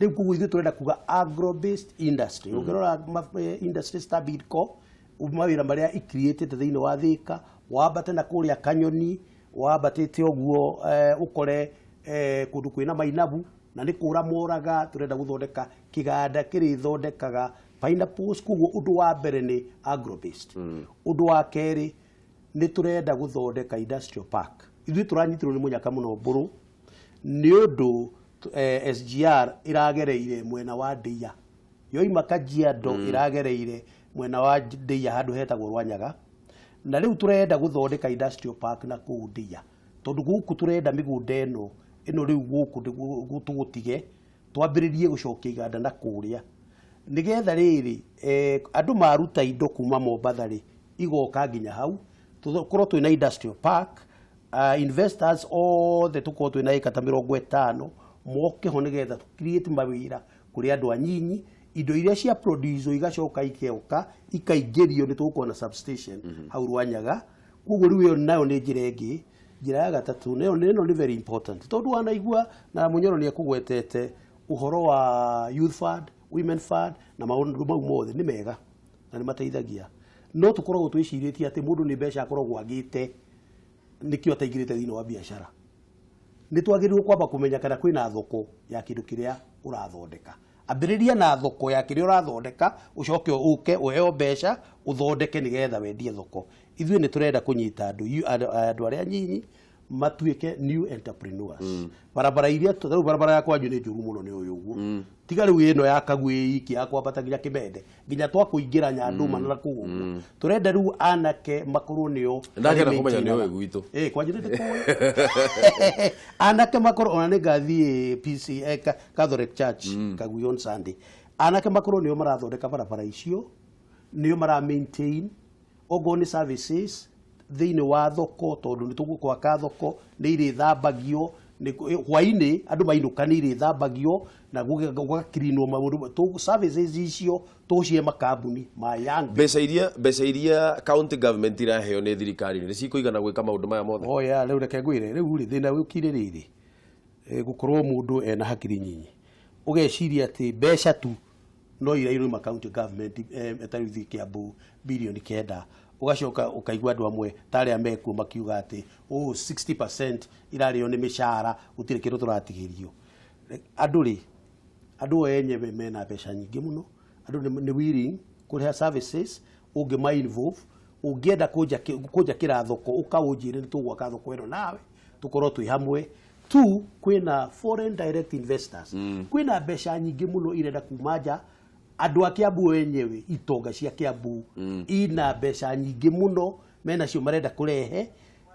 Rĩu koguo ithuĩ tũrenda kuga agro based industry. Ũngĩrora industries ta Bidco, mawĩra marĩa icreatĩte thĩinĩ wa Thika, wambate na kũrĩa Kanyoni, wambatĩte ũguo ũkore kũndũ kwĩna mainabu na nĩ kũra moraga. Tũrenda gũthondeka kĩganda kĩrĩthondekaga pineapples. Koguo ũndũ wa mbere nĩ agro based. Ũndũ wa kerĩ nĩ tũrenda gũthondeka industrial park. Ithuĩ tũranyitirwo nĩ mũnyaka mũno mbũrũ nĩ ũndũ SGR ĩragereire mwena wa Ndeia, yoima Kajiado ĩragereire mwena wa Ndeia handũ hetagwo Rwanyaga, na rĩu tũrenda gũthondeka industrial park na kũu Ndeia, tondũ gũkũ tũrenda mĩgũnda ĩno ĩno rĩu gũkũ tũgũtige twambĩrĩrie gũcokia iganda na kũrĩa, nĩgetha rĩrĩ andũ maruta indo kuma Mombatha rĩ igoka nginya hau, tũkorwo twĩna industrial park, investors othe tũkorwo twĩna ĩka ta 50 moke ho, nĩgetha create mawĩra kũrĩ andũ anyinyi. Indo iria cia produce igacoka ikeoka ikaingĩrio, nĩ tũgũkorwo na substation hau Rwanyaga. Koguo rĩu ĩyo nayo nĩ njĩra ĩngĩ. Njĩra ya gatatũ nayo ĩno nĩ very important, tondũ wanaigua na Mũnyoro nĩ ekũgwetete ũhoro wa youth fund, women fund na maũndũ mau mothe nĩ mega na nĩ mateithagia, no tũkoragwo twĩcirĩtie atĩ mũndũ nĩ mbeca akoragwo agĩte nĩkĩo ataingĩrĩte thĩinĩ wa biacara. Nĩ twagĩrĩirwo kwamba kũmenya kana kwĩna thoko ya kĩndũ kĩrĩa ũrathondeka. Ambĩrĩria na thoko ya kĩrĩa ũrathondeka, ũcoke ũke ũheo mbeca ũthondeke nĩgetha wendie thoko. Ithuĩ nĩ tũrenda kũnyita andũ andũ arĩa anyinyi matuĩke new entrepreneurs. Barabara iria rĩu barabara ya kwanyu nĩ njũru mũno nĩ ũyũ ũguo, tiga rĩu ĩno ya Kagui iki ya kwambata nginya Kĩmende nginya twakũingĩra Nyandũma na kũu ũguo. Tũrenda rĩu anake makorwo nĩo
Ndakena kũmenya nĩ ũĩ gwitũ.
Kwanyu nĩ ndĩkũĩ. Anake makorwo ona nĩ ngathiĩ PC Catholic Church Kagui on Sunday. Anake makorwo nĩo marathondeka barabara icio, nĩo mara maintain okorwo nĩ services thĩinĩ wa thoko, tondũ nĩ tũgũkwaka thoko nĩ irĩthambagio hwainĩ andũ mainũka, nĩ irĩthambagio na gũgakirinwo maũndũ. Services icio tũcihe makambuni ma young.
Mbeca iria county government iraheo nĩ thirikari nĩ cikũigana gwĩka maũndũ maya mothe?
Oh ya, rĩu reke ngwĩre, rĩu rĩ thĩna ũkire rĩrĩ gũkorwo mũndũ ena hakiri nyinyi ũgeciria atĩ mbeca tu no iria irauma county government, ta rĩu ithuĩ Kiambu 9 bilioni, ũgacoka ũkaigua andũ amwe ta arĩa mekuo makiuga atĩ oh 60% irarĩo nĩ mĩcara, gũtirĩ kĩndũ tũratigĩrio. Andũ rĩ, andũ o enyewe mena mbeca nyingĩ mũno, andũ nĩ willing kũrĩha services ũngĩma involve. Ũngĩenda kũnjakĩra thoko, ũkaũnjĩre nĩ tũgwaka thoko ĩno nawe tũkorwo twĩ hamwe tu. Kwĩna foreign direct investors, kwĩna mbeca nyingĩ mũno irenda kuma nja. Andũ a Kiambu enyewe, itonga cia Kiambu ina mbeca nyingĩ mũno menacio marenda kũrehe.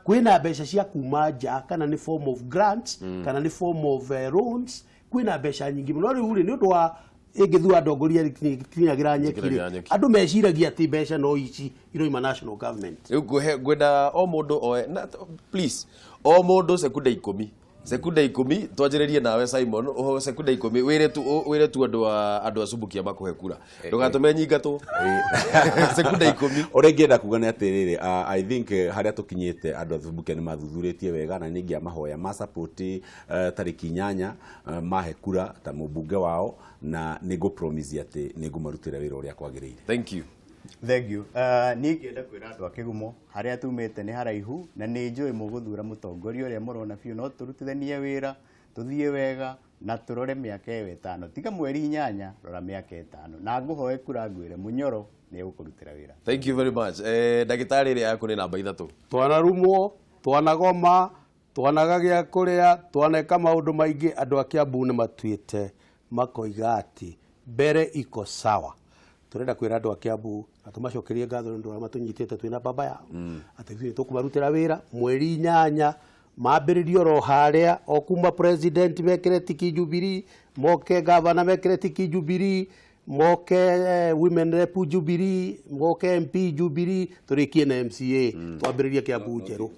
Kwĩna mbeca cia kuma nja, kana nĩ form of grants, kana nĩ form of loans. Kwĩna mbeca nyingĩ mũno. Rĩu rĩ, nĩ ũndũ wa ĩngĩthura ndongoria kinyagĩra nyeki
Kinyagĩra
rĩ,
nyeki.
Andũ meciragia atĩ mbeca no ici iroima national government.
Rĩu ngũhe ngwenda o mũndũ oe na please, o mũndũ sekunda 10, sekunda 10. Twanjĩrĩrie nawe Simon, ũhe sekunda 10 wĩre tu andũ a Subukia makũhe kura, ndũgatũme nyingatwo. Sekunda 10.
Ũrĩa ingĩenda kuga nĩ atĩrĩrĩ, I think harĩa tũkinyĩte andũ a Subukia nĩ mathuthurĩtie wega, na nĩ ingĩamahoya ma support tarĩki 8, mahe kura ta mũmbunge wao, na nĩ ngũ promise atĩ nĩ ngũmarutĩra wĩra ũrĩa kwagĩrĩire.
Thank you.
Thank you. Niĩ ingĩenda kwĩra andũ a Kĩgumo harĩa tumĩte nĩ haraihu, na nĩ njũĩ mũgũthura mũtongoria ũrĩa mũrona biũ no tũrutithanie wĩra tũthiĩ wega na tũrore mĩaka ĩyo 5, tiga mweri 8, rora mĩaka 5, na ngũhoe kura ngwĩre Mũnyoro nĩ egũkũrutĩra wĩra.
Thank you very much. Ndagĩtarĩ, ĩrĩa yaku nĩ namba 3.
Twanarumwo, twanagoma, twanaga gĩa kũrĩa, twaneka maũndũ maingĩ. Andũ a Kiambu nĩ matuĩte makoiga atĩ mbere iko sawa. Tũrenda kwĩra andũ a Kiambu na tũmacokerie ngatho nĩ ũndũ ũrĩa matũnyitĩte twĩna baba yao, atĩ ithuĩ tũkũmarutĩra wĩra mweri 8 mambĩrĩrie oro harĩa o kuma president mekĩre tiki Jubilee, moke gavana mekĩre tiki Jubilee, moke women rep Jubilee, moke MP Jubilee, tũrĩkie na MCA, twambĩrĩrie Kiambu njerũ.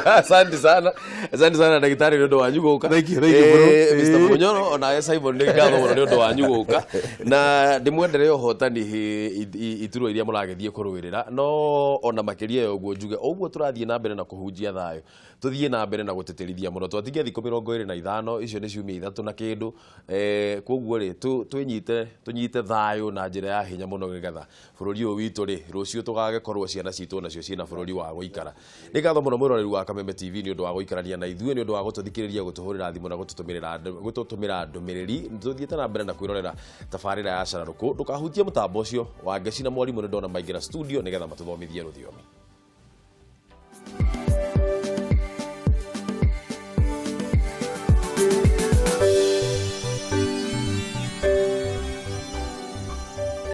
Asante sana, asante sana ndagĩtarĩ nĩ ũndũ wanyu gũka.
Thank you, thank you, bro.
Mr. Munyoro onawe Simon nĩ ngatho mũno nĩ ũndũ wanyu gũka na ndĩmwendere ũhotani iturwa iria mũragĩthiĩ kũrũĩrĩra, no ona makĩria ya ũguo njuge ũguo tũrathiĩ na mbere na kũhunjia thayũ, tũthiĩ na mbere na gũtĩtĩrithia mũno. Twatigia thikũ 25, icio nĩ ciumia 3 na kĩndũ, koguo rĩ twĩnyite, tũnyite thayũ na njĩra ya hinya mũno nĩgetha bũrũri ũyũ witũ rĩ rũciũ tũgagĩkorwo ciana citũ nacio ciĩna bũrũri wa gũikara. Nĩ ngatho mũno mwĩroreri wa Kameme TV nĩ ũndũ wa gũikarania na ithuĩ, nĩ ũndũ wa gũtũthikĩrĩria, gũtũhũrĩra thimũ na gũtũtũmĩra ndũmĩrĩri. Tũthiĩte na mbere na kwĩrorera tabarĩra ya Cara Rũkũ. Ndũkahutie mũtambo ũcio wa Ngeci na Mwarimũ, nĩ ndona maingĩra studio nĩgetha matũthomithie rũthiomi.